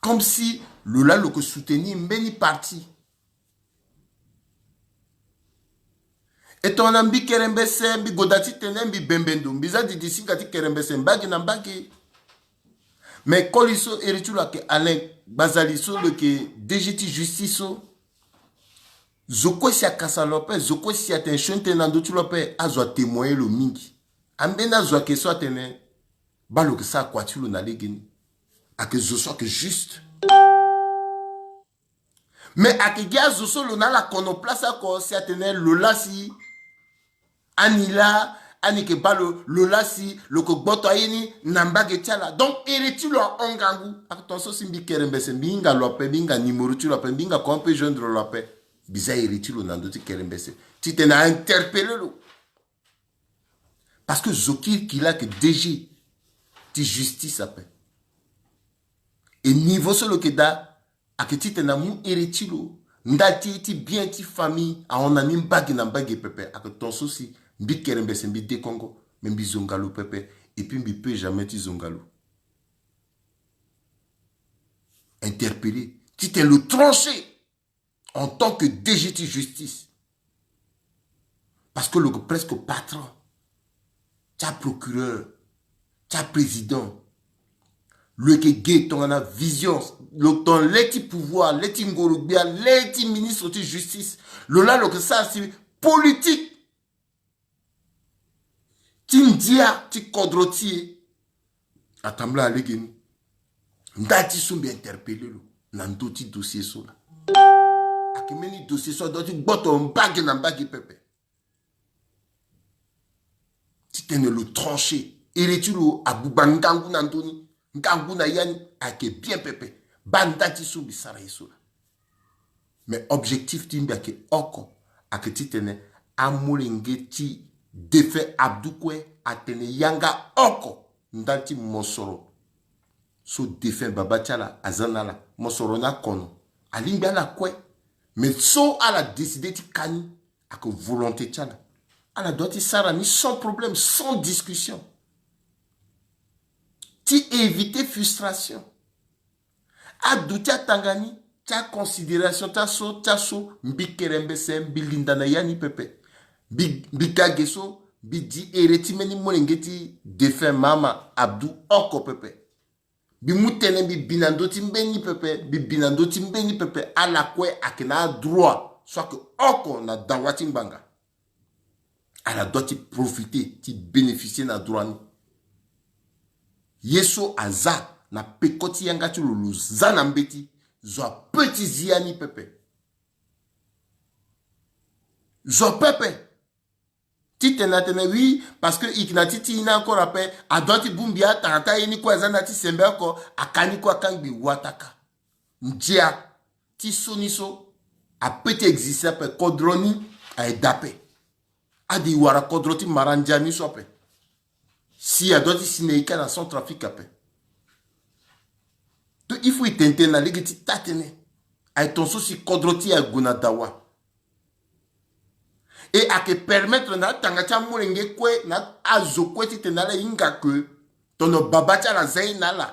comme si lo laa lo yeke soutenir mbeni parti. E tongana mbi kerembese, mbi goda ti tene mbi bembe ndo, mbi za didi singa ti kerembese mbage na mbage. Mais koli so iri ti lo ayeke Alain Gbazali so lo yeke D G ti justice so, zo kue si akasa lo ape, zo kue si atene sioni tënë na ndö ti lo ape, azo atémoigner lo mingi. Ambeni azo ayeke so atene bâ lo yeke sara kua ti lo na legeni. Ayeke zo so ayeke juste. Mais ayeke gi azo so lo na ala kono place oko si atene lo laa si ani laa, ani yeke bâ lo, lo laa si lo yeke gboto aye ni na mbage ti ala. Donc iri ti lo ahon ngangu. Ayeke tongaso si mbi kerembese, mbi hinga lo ape, mbi hinga numéro ti lo ape, mbi hinga comment mpe joindre lo ape. Mbi za iri ti lo na ndö ti kerembese ti tene a interpeller lo. Parce que zo kirikiri laa ayeke D G ti justice ape. E niveau so lo yeke daa, ayeke titene amu iri ti lo, nda ti ye ti bien ti famille ahon na ni mbage na mbage pepe. Ayeke tongaso si mbi kerembese, mbi dekongo, mais mbi zonga lo pepe. Et puis mbi peut jamais ti zonga lo. Interpeller titene lo trancher en tant que D G ti justice. Parce que lo yeke presque patron ti aprocureur, ti aprésident. Lo yeke ge tongana vision, lo tongana le ti pouvoir, le ti ngoro-gbia, le ti ministre ti justice. Lo laa lo yeke sara si politique. ti ndia ti kodro ti e. Atambula na legeni. Nda ti so mbi interpellé lo na ndö ti dossier so laa. Ayeke mbeni dossier so adua ti gboto mbage na mbage pepe. Titene lo tranché. Ere ti lo abuba ngangu na ndö ni, ngangu na ya ni. Ayeke bien pepe. Baa nda ti so mbi sara ye so laa. Mais objectif ti mbi ayeke oko, ayeke titene amolenge ti défunt Abdou kue atene yanga oko ndali ti mosoro so défunt baba ti ala aza na ala. Mosoro ni akono, alingbi ala kue. Mais so ala décidé ti ka ni, ayeke volonté ti ala. Ala doit ti sara ni sans problème, sans discussion, ti éviter frustration. Aduti atanga ni ti aconsidération ti aso ti aso, mbi kerembese, mbi linda na ya ni pepe. Mbi, mbi ga ge so, mbi di ere ti mbeni molenge ti défunt mama Abdou oko pepe. Mbi mu tënë, mbi bi na ndö ti mbeni pepe, mbi bi na ndö ti mbeni pepe. Ala kue ayeke na adroit so ayeke oko na dawa ti ngbanga. Ala doit ti profiter, ti bénéficier na droit ni. Ye so aza na peko ti yanga ti lo, lo za na mbeti. Zo ape ti zi ya ni pepe. Zo ape pepe. Titene atene oui, parce que i yeke na ti ti i ni encore ape, adoit ti bongbi atanga ti aye ni kue aza na ya ti sembe oko, aka ni kue akangbi wataka. Ndia ti so ni so ape ti existe ape, kodro ni aye daa ape. Ade i wara kodro ti mara ndia ni so ape. Si adoit ti si na e kâ na Centrafrique ape. Donc il faut i tene tënë na lege ti taa tënë. Aye ton so si kodro ti e ague na dawa. E ayeke permettre na atanga ti amolenge kue na azo kue titene ala hinga ke tono baba ti ala aza ye na ala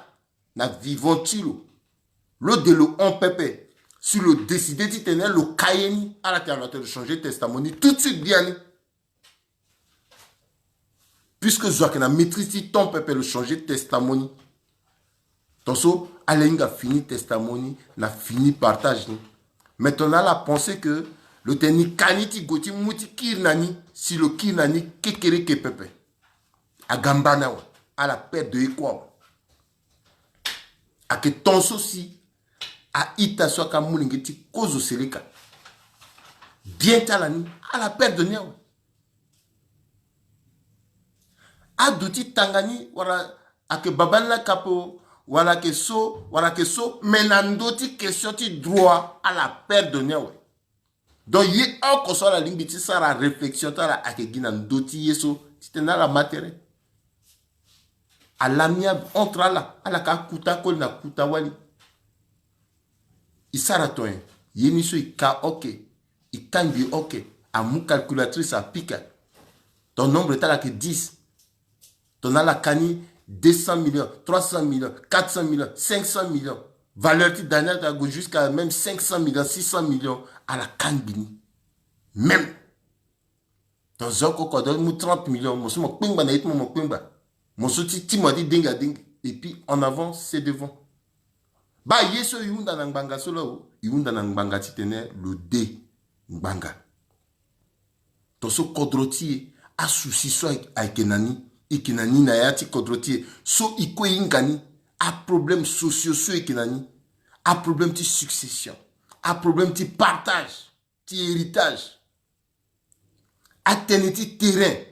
na vivant ti lo. Lo de lo hon pepe. Si lo décidé titene lo ka ye ni, ala tene lo ate lo changer testament ni tout de suite biani. Puisque zo ayeke na maîtrise ti temps pepe, lo changer testament ni. Ton so ala hinga fini testament ni na fini partage ni. Maintenant ala pensé que lo tene ni ka ni ti gue ti mu ti kiri na ni. Si lo kiri na ni kekereke pepe, aga mba ni awe. Ala perdre ye kue awe. Ayeke ton so si a-ita so ayeke amolenge ti kozo seleka, bien ti ala ni, ala perdre ni awe. Aduti tanga ni wala ayeke baba ni lakapo, wala ayeke so, wala ayeke so, mais na ndö ti question ti droit ala perdre ni awe. Donc ye oko so ala lingbi ti sara réflexion ti ala ayeke gi na ndö ti ye so titene ala ma tere. À l'amiable entre ala, ala ka kuta koli na kuta wali. I sara ton ye, ye ni so i ka oke, i kangbi oke, amu calculatrice apika. Ton nombre ti ala ayeke dix. Ton ala ka ni deux cents millions, trois cents millions, quatre cents millions, cinq cents millions. Valeur ti da ni ague jusqu'à même cinq cents millions, six cents millions, ala kangbi ni. Même. Ton zo oko oko adoit ti mu trente millions, mo so mo kpengba na ye ti mo, mo kpengba. Mo so ti ti mo adi dengue adengue. Et puis en avant, c'est devant. Baa ye so i hunda na ngbanga so laa o, i hunda na ngbanga titene lo de ngbanga. Ton so kodro ti e, asouci so ayeke na ni, i yeke na ni na ya ti kodro ti e, so i kue i hinga ni, aproblème sociaux so i yeke na ni, aproblème ti succession, aproblème ti partage ti héritage, atënë ti terrain,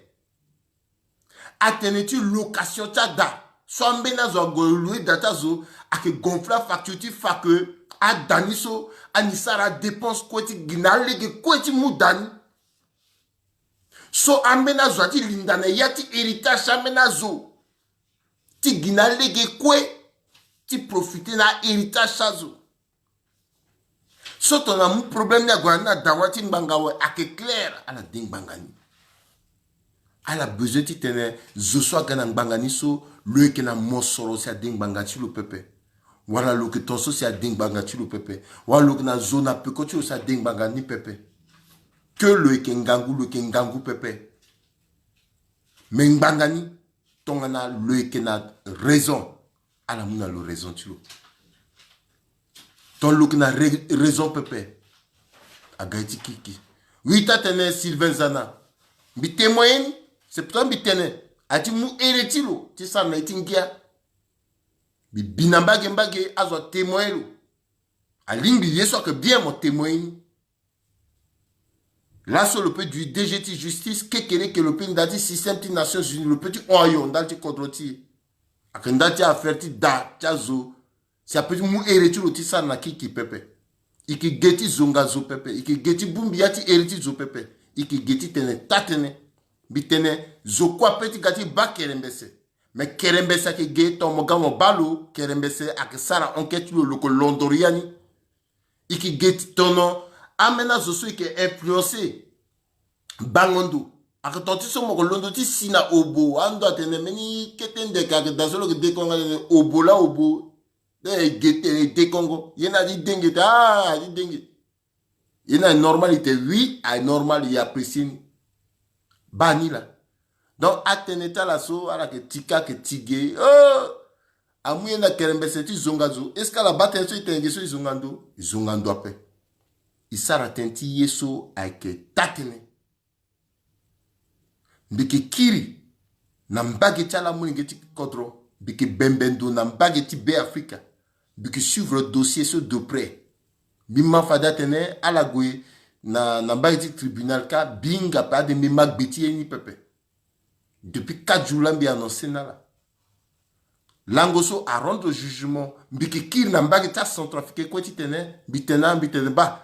atënë ti location ti ada. So ambeni azo ague loue da ti azo, ayeke gonfler afacture ti fa ke ada ni so ani sara adépense kue ti gi na alege kue ti mu da ni. So ambeni azo ati linda na ya ti héritage ti ambeni azo ti gi na alege kue ti profiter na ahéritage ti azo. So tongana amu problème ni ague na ni na dawa ti ngbanga awe, ayeke clair, ala de ngbanga ni. Ala besoin titene zo so aga na ngbanga ni so, lo yeke na mosoro si ade ngbanga ti lo pepe. Wala lo yeke ton so si ade ngbanga ti lo pepe. Wala lo yeke na zo na peko ti lo si ade ngbanga ni pepe. Ke lo yeke ngangu, lo yeke ngangu pepe. Me ngbanga ni, tongana lo yeke na raison, ala mu na lo raison ti lo. Ton lo yeke na ra-, raison pepe. Aga ye ti kirikiri. Oui, taa tene Sylvain Zana. Mbi témoigner ni. C'est pourtant mbi tene. Ati mu ere ti lo ti sara na ye ti ngia. Mbi bi na mbage mbage azo atémoin lo. Alingbi ye so ayeke bien mo témoin ni. Laso lo peut du D G ti justice, kekereke lo peut nda ti système ti Nations Unies, lo peut ti hon ayo ndali ti kodro ti e. Ayeke ndali ti affaire ti da ti azo. Si apeut ti mu ere ti lo ti sara na kiki pepe. E yeke ge ti zonga zo pepe, e yeke ge ti bongbi ya ti ere ti zo pepe. E yeke ge ti tene taa-tënë. Mbi tene zo kue apeut ti ga ti baa kerembese. Me kerembese ayeke ge, tongana mo ga mo baa lo, kerembese ayeke sara enquête ti lo, lo yeke londoro ya ni. E yeke ge ti tono ambeni azo so e yeke influencer bango ndo. Ayeke ton ti so mo yeke londo ti si na obo, ando atene mbeni kete ndeke ayeke daa so lo yeke dekongo, atene obo laa obo. E ge ti tene e dekongo, ye ni adi denge te, ah, adi denge. Ye ni aye normal, e tene oui, aye normal, e apprécier ni. Baa ni laa. Donc atënë ti ala so ala yeke ti ka, ayeke ti ge. Oh! Amu ye na kerembese ti zonga zo. Est-ce que ala baa tënë so e tene ge so e zonga ndo? E zonga ndo ape. E sara tënë ti ye so ayeke taa-tënë. Mbi yeke kiri na mbage ti ala amolenge ti kodro. Mbi yeke bembe ndo na mbage ti Be Afrika. Mbi yeke suivre dossier so de près. Mbi ma fade atene ala gue na, na mbage ti tribunal ka, mbi hinga ape, ade mbi ma gbe ti ye ni pepe. Depuis quatre jours laa mbi annoncer na ala. Lango so arendre jugement, mbi yeke kiri na mbage ti acentrafricain kue ti tene, mbi tene na ala, mbi tene baa,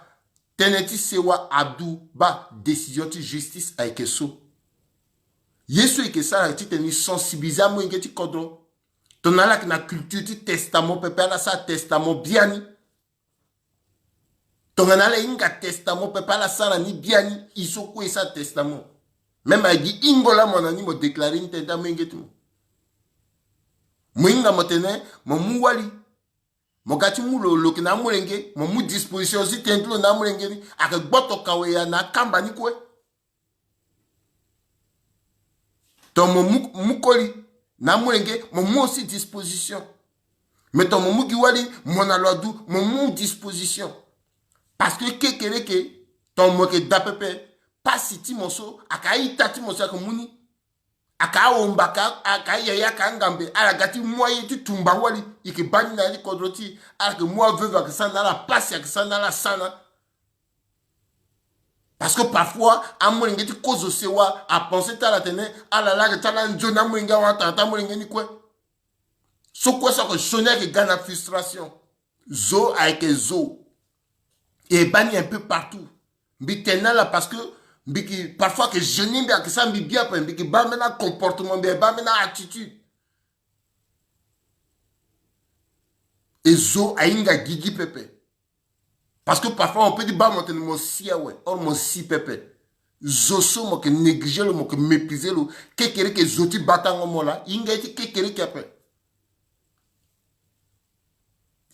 tënë ti sewa adu, baa décision ti justice ayeke so. Ye so e yeke sara ti tene e sensibiliser amolenge ti kodro. Tongana ala yeke na culture ti testament pepe, ala sara testament biani. Tongana ala hinga testament pepe, ala sara ni biani. E so kue e sara testament. Même aye gi hingo laa mo na ni mo déclarer ni tënë ti amolenge ti mo. Mo hinga mo tene mo mu wali. Mo ga ti mu lo, lo yeke na amolenge, mo mu disposition so ti tënë ti lo na amolenge ni. Ayeke gboto kawe ya na akamba ni kue. Tongana mo mu, mu koli na amolenge, mo mu aussi disposition. Mais tongana mo mu gi wali, mo na lo adu, mo mu disposition. Parce que kekereke, tongana mo yeke daa pepe, pasi ti mo so ayeke a-ita ti mo so ayeke mu ni. Ayeke awomba, ayeke a, ayeke ayaya, ayeke angambe, ala ga ti mu aye ti tumba wali. E yeke baa ni na ya ti kodro ti e, ala yeke mu aveuve ayeke sara na ala, pasi ayeke sara na ala sana. Parce que parfois amolenge ti kozo sewa apenser ti ala atene ala laa ayeke ti ala nzoni amolenge awe, atanga ti amolenge ni kue. So kue so ayeke sioni ayeke ga na frustration. Zo ayeke zo. E baa ni un peu partout. Mbi tene na ala parce que mbi yeke parfois ayeke gêner mbi, ayeke sara mbi bien ape, mbi yeke baa ambeni acomportement, mbi yeke baa ambeni a-attitude. E zo ahinga gigi pepe. Parce que parfois mo peut ti baa mo tene mo si awe, or mo si pepe. Zo so mo yeke négliger lo, mo yeke mépriser lo, kekereke zo ti batango mo laa, e hinga ye ti kekereke ape.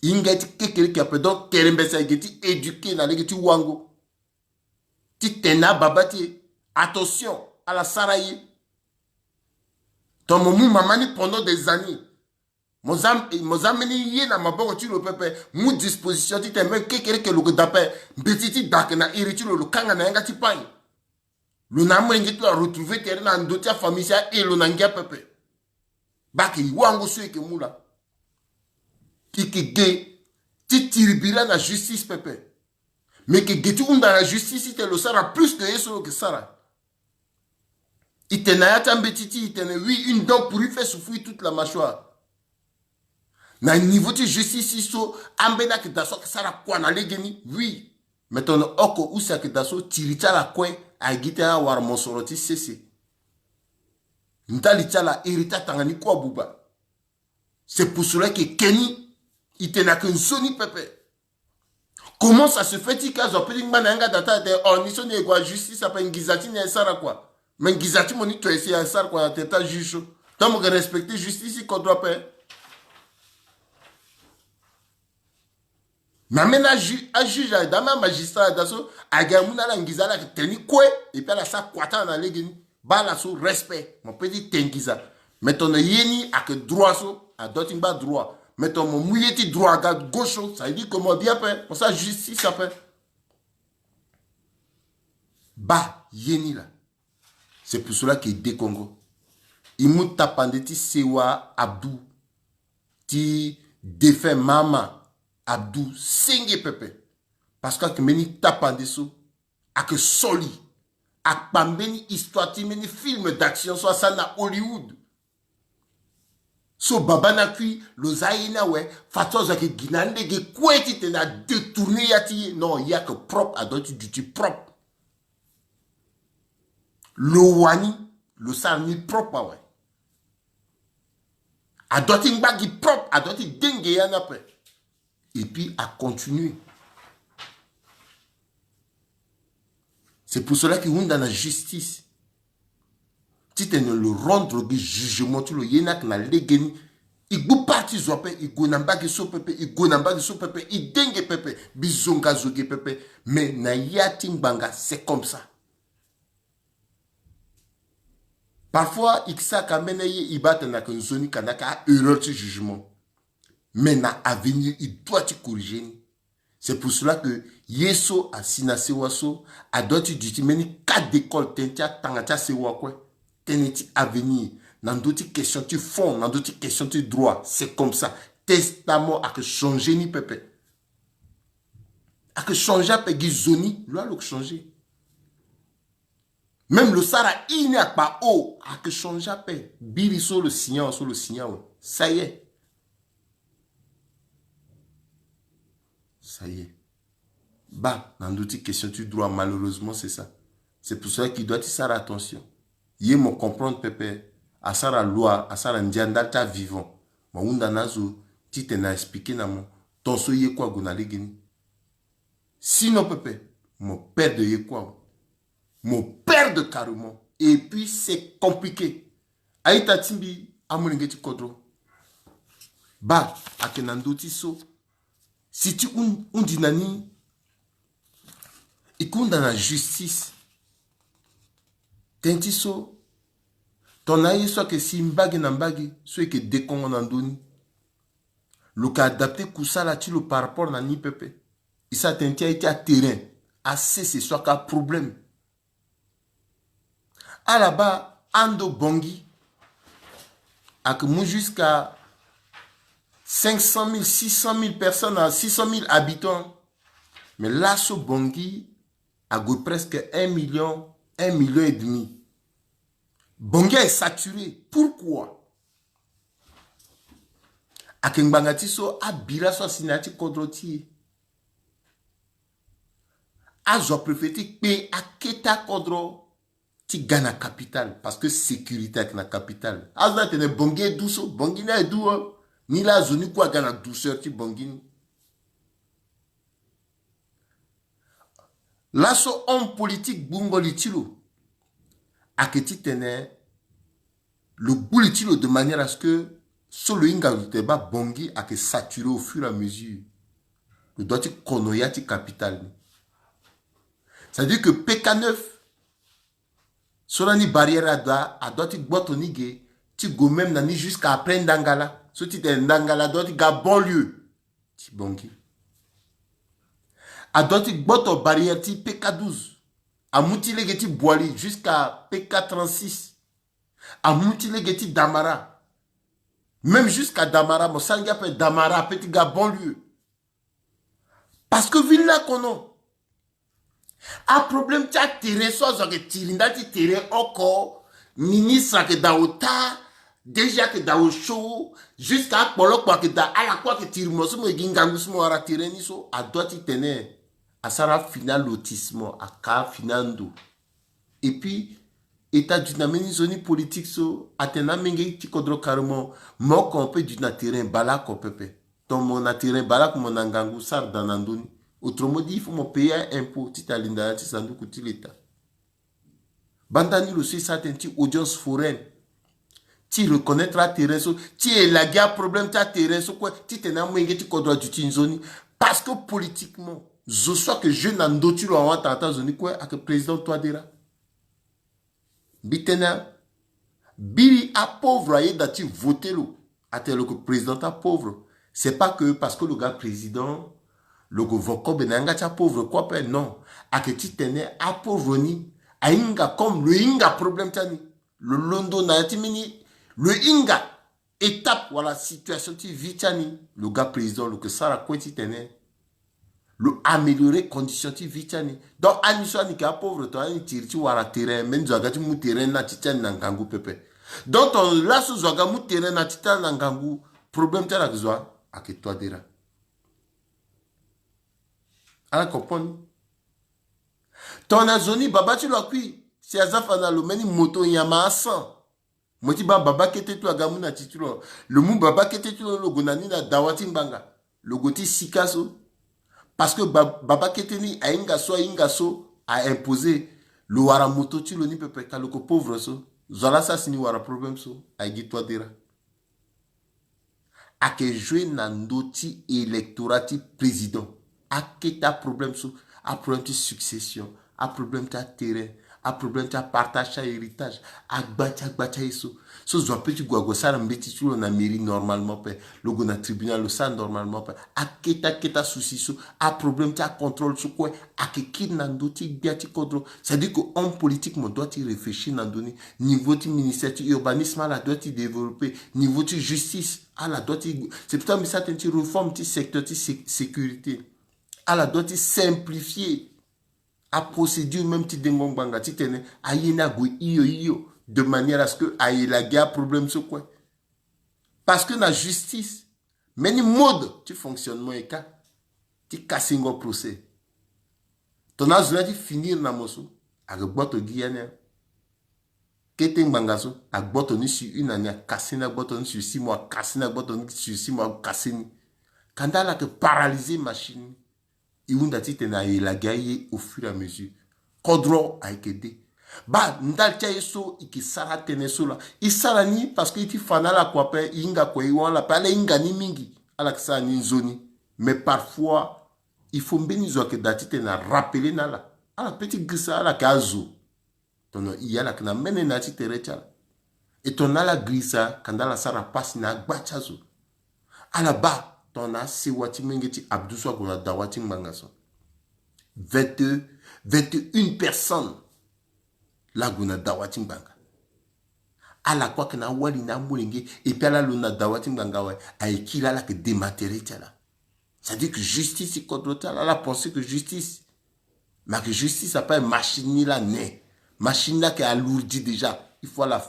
E hinga ye ti kekereke ape. Donc kerembese ayeke ti éduquer na lege ti wango. Ti tene na ababa ti e, attention, ala sara ye. Tongana mo mu mama ni pendant des années, mo za, mo za mbeni ye na maboko ti lo pepe, mu disposition ti tene même kekereke lo yeke daa ape, mbeti ti da ayeke na iri ti lo, lo kanga na yanga ti pain. Lo na amolenge ti lo aretrouver tere na ndö ti afamille si aye lo na ngia pepe. Baa ayeke wango so e yeke mu laa. E yeke ge ti tiri bira na justice pepe. Me e yeke ge ti hunda na justice ti tene lo sara plus de ye so lo yeke sara. E tene na ya ti ambeti ti e, e tene oui, une dent pourrie fait souffrir toute la mâchoire. Na niveau ti justice ti so ambeni ayeke daa so ayeke sara kua na legeni, oui. Mais tongana oko use ayeke daa so, tiri ti ala kue ayeke gi ti ala wara mosoro ti sese. Ndali ti ala iri ti atanga ni kue abuba. C'est pour cela que e ke ni, e tene ayeke nzoni pepe. Comment ça se fait ti ke azo apeut ti ngba na yanga daa ti ala tene, oh, ni so ni e gue na justice ape, nginza ti ni e sara kua. Mais nginza ti mo ni tonga e si e sara kua na tere ti ajuge so. Donc mo yeke respecter justice ti kodro ape. Mais ambeni aju, ajuge ayeke daa, ambeni amagistrat ayeke daa so, ayeke ga amu na ala nginza, ala yeke tene ni kue, et puis ala sara kua ti ala na legeni. Baa ala so respect, mo peut ti tene nginza. Mais tongana ye ni ayeke droit so, adua ti ngba droit. Mais tongana mo mu ye ti droit aga gauche so, ça veut dire que mo bien ape, mo sara justice ape. Baa ye ni laa. C'est pour cela que e dekongo. E mu tapande ti sewa Abdou, ti défunt mama Abdou senge pepe. Parce que ayeke mbeni tapande so ayeke soli, akpa mbeni histoire ti mbeni film d'action so asara na Hollywood. So baba na kui lo za aye ni awe, fadeso azo ayeke gi na lege kue titene adétourne ya ti ye. Non, ye ayeke propre, adoit ti duti propre. Lo wani, lo sara ni propre awe. Adoit ti ngba gi propre, adoit ti denge ya ni ape. Et puis acontinue. C'est pour cela que e hunda na justice titene lo rendre gi jugement ti lo. Ye ni ayeke na legeni. E gbu parti zo ape, e gue na mbage so pepe, e gue na mbage so pepe, e denge pepe, mbi zonga zo ge pepe. Mais na ya ti ngbanga, c'est comme ça. Parfois e ke sara ka mbeni aye, e baa atene ayeke nzoni, ka na yeke a-erreur ti jugement. Mais na avenir e doit ti corriger ni. C'est pour cela que ye so asi na sewa so, adoit ti duti mbeni carte d'école, tënë ti atanga ti asewa kue, tënë ti avenir, na ndö ti question ti fond, na ndö ti question ti droit. C'est comme ça. Testament ayeke changer ni pepe. Ayeke changer ape, gi zo ni, loi lo yeke changer. Même lo sara i ni akpa o, ayeke changer ape. Biri so lo signa awe, so lo signa awe, ça y est. Ça y est. Baa, na ndö ti question ti droit, malheureusement, c'est ça. C'est pour cela qu'il doit ti sara attention. Ye mo comprendre pepe, asara loi, asara ndia ndali ti avivant. Mo hunda na azo titene a-expliquer na mo ton so ye kue ague na legeni. Sinon pepe, mo perdre ye kue awe. Mo perdre carrément. Et puis c'est compliqué. A-ita ti mbi, amolenge ti kodro, baa, ayeke na ndö ti so, si ti hun-, hundi na ni, e ke hunda na justice. Tënë ti so, tongana aye so ayeke si mbage na mbage so e yeke dekongo na ndö ni, lo yeke adapter kusala ti lo par rapport na ni pepe. E sara tënë ti aye ti aterrain, asese so ayeke aproblème. Ala baa, ando Bangui ayeke mu jusqu'à cinq cent mille, six cent mille personnes, à six cent mille habitants. Mais laso Bangui ague presque un million, un million et demi. Bangui est saturé. Pourquoi? Ayeke ngbanga ti so abira so asi na ya ti kodro ti e. Azo apréféré ti kpe akete akodro ti ga na capitale, parce que sécurité ayeke na capitale. Azo ni atene Bangui e du so, Bangui ni aye du o. Ni laa azo ni kue aga na douceur ti Bangui ni. Laso homme politique gbungo li ti lo ayeke titene lo gbu li ti lo de manière à ce que so lo hinga lo tene baa Bangui ayeke saturé au fur et à mesure. Lo doit ti kono ya ti capitale ni. C'est-à-dire que P K neuf, so lani barrière ada, adoit ti gboto ni ge ti gue même na ni jusqu'à après Ndangala. So ti tene Ndangala adoit ti ga banlieue ti Bangui. Adoit ti gboto barrière ti P K douze. Amu ti lege ti Boali jusqu'à P K trente-six. Amu ti lege ti Damara. Même jusqu'à Damara, mo sara ngia ape, Damara apeut ti ga banlieue. Parce que ville ni akono. Aproblème ti aterrain so azo ayeke tiri ndali ti terrain oko, ministre ayeke daa ota, D G ayeke daa osio, jusqu'à akpolokpo ayeke daa, ala kue ayeke tiri mo so mo ye gi ngangu so mo wara terrain ni so, adoit ti tene asara afini alotissement, aka afini ando. Et puis e ta duti na mbeni nzoni politique so, atene amenge ti kodro carrément, mo oko mo peut duti na terrain baleoko pepe. Tongana mo na terrain baleoko, mo na ngangu sara daa na ndö ni. Autrement dit, il faut mo payer impôt titene alinda na ya ti sanduku ti l'État. Banda ni lo so e sara tënë ti audience foraine ti reconnaître aterrain so, ti élaguer aproblème ti aterrain so kue, titene amolenge ti kodro aduti nzoni. Parce que politiquement, zo so ayeke jouer na ndö ti lo ahon, atanga ti azo ni kue ayeke président Touadéra. Mbi tene, biri apauvre ayeda ti voter lo, atene lo yeke président ti apauvre. C'est pas que parce que lo ga président, lo yeke vo kobe na yanga ti apauvre kue ape, non. Ayeke titene apauvre ni ahinga comme lo hinga problème ti ani. Lo londo na ya ti mbeni Lo hinga étape wala situation ti vie ti ani, lo ga président, lo ke sara kue titene lo améliorer condition ti vie ti ani. Donc ani so ani ke apauvre, tongana ani tiri ti wara terrain, mbeni zo aga ti mu terrain na ti ti ani na ngangu pepe. Donc tongana laso zo aga mu terrain na ti ti ani na ngangu, problème ti ala ke zo a, ake toi dera. Ala comprendre ni? Tongana zo ni baba ti lo akui, si aza fa na lo mbeni moto nyama asan. Mo ti baa baba kete ti lo aga mu na ti ti lo. Lo mu baba kete ti lo, lo gue na ni na dawa ti ngbanga. Lo gue ti sika so. Parce que ba-, baba kete ni ahinga so, ahinga so, a imposer. Lo wara moto ti lo ni pepe, ka lo ke pauvre so. Zo laa sara si ni wara problème so, aye gi toi dera. Ake jouer na ndö ti électorat ti président. Akete aproblème so, aproblème ti succession, aproblème ti aterrain, aproblème ti apartage ti ahéritage, agba ti agba ti aye so. So zo ape ti gue ague sara mbeti ti lo na mairie normalement pe, lo gue na tribunal lo sara normalement pe. Akete akete asouci so, aproblème ti acontrôle so kue, ake kiri na ndö ti gbia ti kodro. C'est-à-dire que homme politique mo doit ti réfléchir na ndö ni. Niveau ti ministère ti urbanisme ala doit ti développer. Niveau ti justice ala doit ti, c'est pourtant mbi sara tënë ti réforme ti secteur ti sé-, sécurité. Ala doit ti simplifier aprocédure même ti dengo ngbanga titene aye ni ague hio hio, de manière à ce que aye laa gi aproblème so kue. Parce que na justice, mbeni mode ti fonctionnement e ka ti kasingo procès. Tongana azo ni aye ti finir na mo so, ake gboto gi ya ni. Kete ngbanga so, agboto ni sur une année, akasi ni, agboto ni sur six mois, akasi ni, agboto ni sur six mois, akasi ni. Kanda ala ke paralyser machine ni. E hunda titene aye laa gi aye au fur et à mesure. Kodro ayeke de. Baa ndali ti aye so e ke sara tënë so laa, e sara ni parce que e ti fa na ala kua ape, e hinga kua e hon ala ape, ala hinga ni mingi. Ala ke sara ni nzoni. Mais parfois il faut mbeni zo ayeke daa titene arappeler na ala. Ala pe ti girisa, ala yeke azo. Tongana e, ala yeke na mene na ya ti tere ti ala. E tongana ala girisa, kanda ala sara pasi na agba ti azo. Ala baa tongana asewa ti molenge ti Abdou so ague na dawa ti ngbanga so. Vingt, vingt et une personnes laa ague na dawa ti ngbanga. Ala kue ayeke na awali na amolenge, et puis ala londo na dawa ti ngbanga awe, aye kiri ala, ala yeke dema tere ti ala. C'est-à-dire que justice ti kodro ti ala, ala pense que justice. Mais que justice ape machine ni laa ne. Machine ni ayeke alourdi déjà. Il faut ala,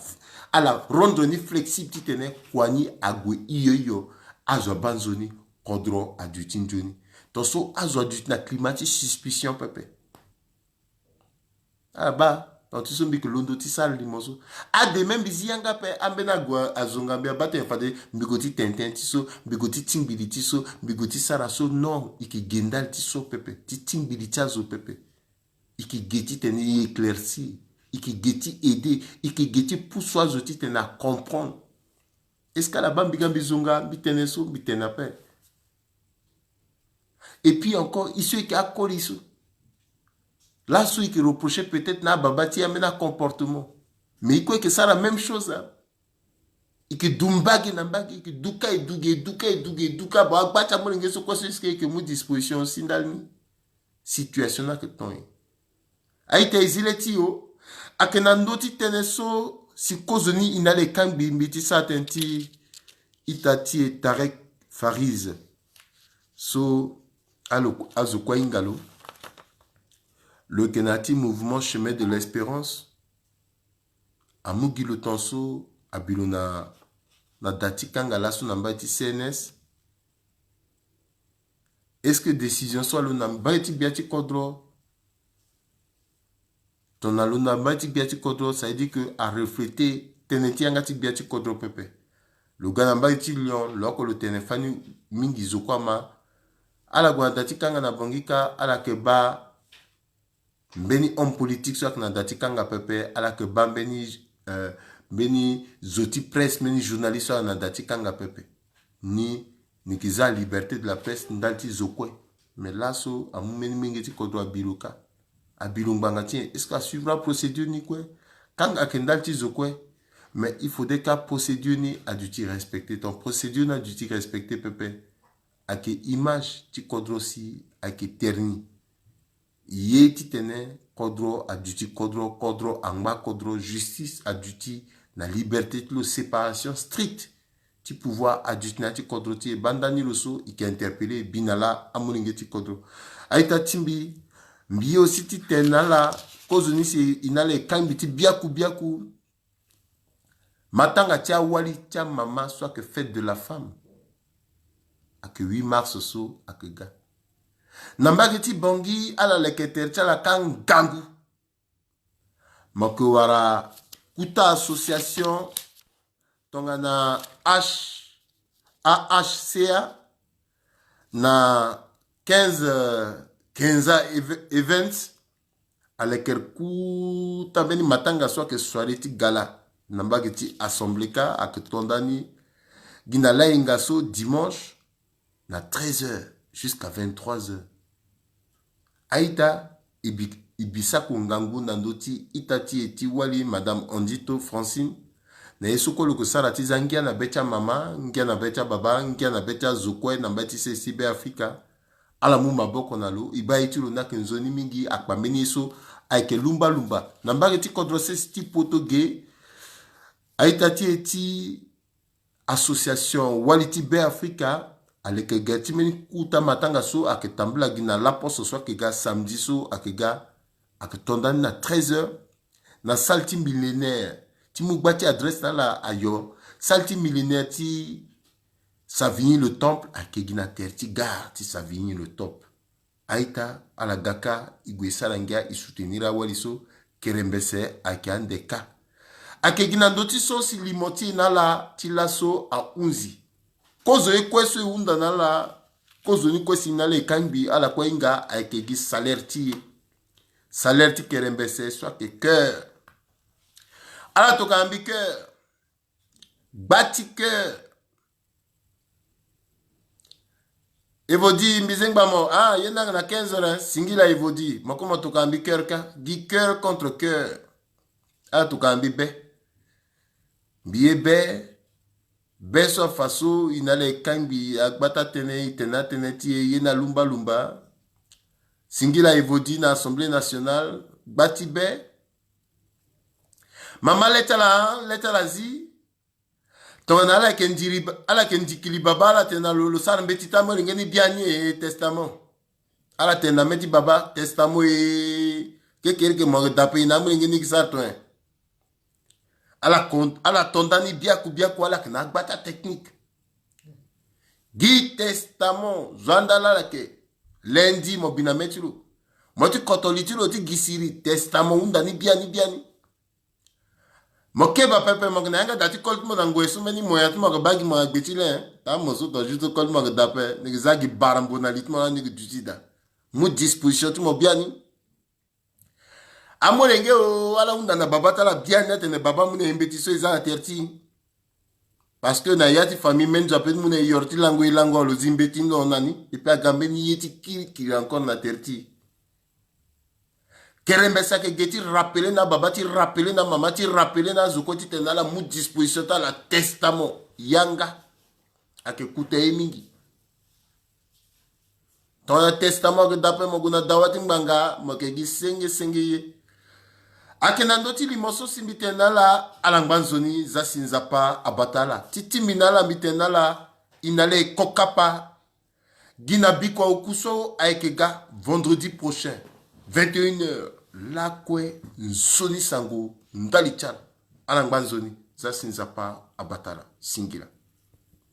ala rendre ni flexible titene kua ni ague hio hio. Azo abaa nzoni, kodro aduti nzoni. Tongaso azo aduti na climat ti suspicion pepe. Ala baa, donc ti so mbi yeke londo ti sara limo so. Ade même mbi zi yanga ape, ambeni ague azonga mbi, abaa tene fade mbi gue ti tene tënë ti so, mbi gue ti tingbili ti so, mbi gue ti sara so. Non, e yeke ge ndali ti so pepe, ti tingbili ti azo pepe. E yeke ge titene e éclaircir, e yeke ge ti aider, e yeke ge ti pusu azo titene acomprendre. Est-ce que ala baa mbi ga mbi zonga, mbi tene so, mbi tene ape? Et puis encore, e so e yeke akoli so. Laso e yeke reprocher peut-être na ababa ti e ambeni acomportement. Mais e kue e yeke sara même chose, hein. E yeke du mbage na mbage, e yeke duka e duge, e duka e duge, e duka. Bon, agba ti amolenge so kue so, est-ce que e yeke mu disposition si ndali ni? Situation ni ayeke ton e. A-ita, e zi le ti e o. Ayeke na ndö ti tënë so si kozoni e na ala e kangbi mbi ti sara tënë ti ita ti e Tarek Fariz. So alo, azo kue ahinga lo. Lo yeke na ya ti mouvement Chemin de l'Espérance. Amu gi lo tongaso, abi lo na, na da ti kanga laso na mbage ti C N S. Est-ce que décision so alondo na mbage ti gbia ti kodro? Tongana alondo na mbage ti gbia ti kodro, ça veut dire que arefléter tënë ti yanga ti gbia ti kodro pepe. Lo ga na mbage ti Lyon, lo oko lo tene fani mingi zo kue ama. Ala gue na da ti kanga na Bangui kâ, ala yeke baa mbeni homme politique so ayeke na da ti kanga pepe, ala yeke baa mbeni, euh, mbeni zo ti presse, mbeni journaliste so ayeke na da ti kanga pepe. Ni, ni yeke za liberté de la presse ndali ti zo kue. Mais laso amu mbeni menge ti kodro abi lo kâ. Abi lo ngbanga ti nyen? Est-ce que asuivre aprocédure ni kue? Kanga ayeke ndali ti zo kue. Mais il faudrait que aprocédure ni aduti respecter. Ton procédure ni aduti respecter pepe. Ayeke image ti kodro si ayeke terni. Ye titene kodro aduti kodro, kodro angba kodro, justice aduti Na liberté ti lo, séparation stricte ti pouvoir adu ti na ya ti kodro ti e. Banda ni lo so e ke interpeller e bi na laa amolenge ti kodro. A-ita ti mbi, mbi ye aussi ti tene na ala, kozoni si e na ala e kangbi ti biaku biaku. Matanga ti awali ti amama so ayeke fête de la femme, ayeke huit mars so ayeke ga. Na mbage ti Bangui, ala leke tere ti ala kâ ngangu. Mo yeke wara kuta association tongana H, A H C A, na quinze, euh, quinze eve-, events. Aleke kuta mbeni matanga so ayeke soirée ti gala na mbage ti Assemblée kâ, ayeke to ndani gi na lahinga so dimanche na treize heures jusqu'à vingt-trois heures. A-ita, e bi, e bi sako ngangu na ndö ti ita ti e ti wali, Madame Andito Francine, na ye so kue lo yeke sara ti zia ngia na be ti amama, ngia na be ti ababa, ngia na be ti azo kue na mbage ti sese ti Beafrika. Ala mu maboko na lo, e baa ye ti lo ni ayeke nzoni mingi, akpa mbeni ye so ayeke lumba lumba. Na mbage ti kodro sese ti poto ge, a-ita ti e ti association wali ti Beafrika aleke ga ti mbeni kuta matanga so ayeke tambula gi na laposo so ayeke ga samedi so ayeke ga, ayeke to ndani na treize heures na salle ti millénaire ti mu gba ti adresse na ala ayo. Salle ti millénaire ti Savigny le Temple ayeke gi na tere ti gare ti Savigny le Temple. A-ita, ala ga kâ, e gue e sara ngia, e soutenir awali so, kerembese ayeke ande kâ. Ayeke gi na ndö ti so si limo ti e na ala ti laso ahunzi. Kozo ye kue so e hunda na ala, kozoni kue si e na ala e kangbi, ala kue hinga ayeke gi salaire ti e. Salaire ti kerembese so ayeke cœur. Ala tokua mbi cœur. Gba ti cœur. Evodi, mbi zengba mo. Ah, ye nanga na quinze heures, hein. Singila Evodi. Mo koma tokua mbi cœur kâ. Gi cœur contre cœur. Ala tokua mbi be. Mbi ye be. Be so afa so e na ala e kangbi agbata tënë, e tene atënë ti e, ye ni alumba lumba. Singila Evodi na Assemblée nationale. Gba ti be. Mama le ti ala, le ti ala zi. Tongana ala yeke ndiri, ala yeke ndikili baba, ala tene na lo, lo sara mbeti ti amolenge ni biani e, testament. Ala tene na mê ti baba, testament e, kekereke mo yeke dape e na amolenge ni gi sara toen. Ala kon, ala to ndani biaku biaku, ala yeke na agbata technique. Gi testament, zo anda laa ala yeke. Lundi mo bi na mê ti lo. Mo ti koto li ti lo ti gi siri, testament hunda ni biani biani. Mo keba pepe, mo yeke na yanga da ti koli ti mo na ngoi so mbeni mo ya ti mo yeke baa gi mo na gbe ti le, hein. Taa mo so tonga juste koli ti mo yeke da ape, ni yeke za gi barambo na li ti mo laa ni yeke duti daa. Mu disposition ti mo biani. Amolenge o, ala hunda na baba ti ala biani atene baba mu na e mbeti so e za na tere ti e. Parce que na ya ti famille mbeni zo ape ti mu na e yoro ti lango e lango, lo zi mbeti ni lo na ni. Et puis aga mbeni ye ti kirikiri encore na tere ti e. Kerembese ayeke ge ti rappeler na ababa, ti rappeler na amama, ti rappeler na azo kue ti tene ala mu disposition ti ala, testament yanga. Ayeke kuta ye mingi. Tongana testament ayeke da ape, mo gue na dawa ti ngbanga, mo yeke gi senge senge ye. Ayeke na ndö ti limo so si mbi tene na ala, ala ngba nzoni, za si Nzapa abata ala. Ti ti mbi na ala, mbi tene na ala, e na ala e ko kapa. Gi na bikua oku so ayeke ga vendredi prochain, vingt et une heures. Lakue nzoni sango ndali ti ala. Ala ngba nzoni, za si Nzapa abata ala. Singila.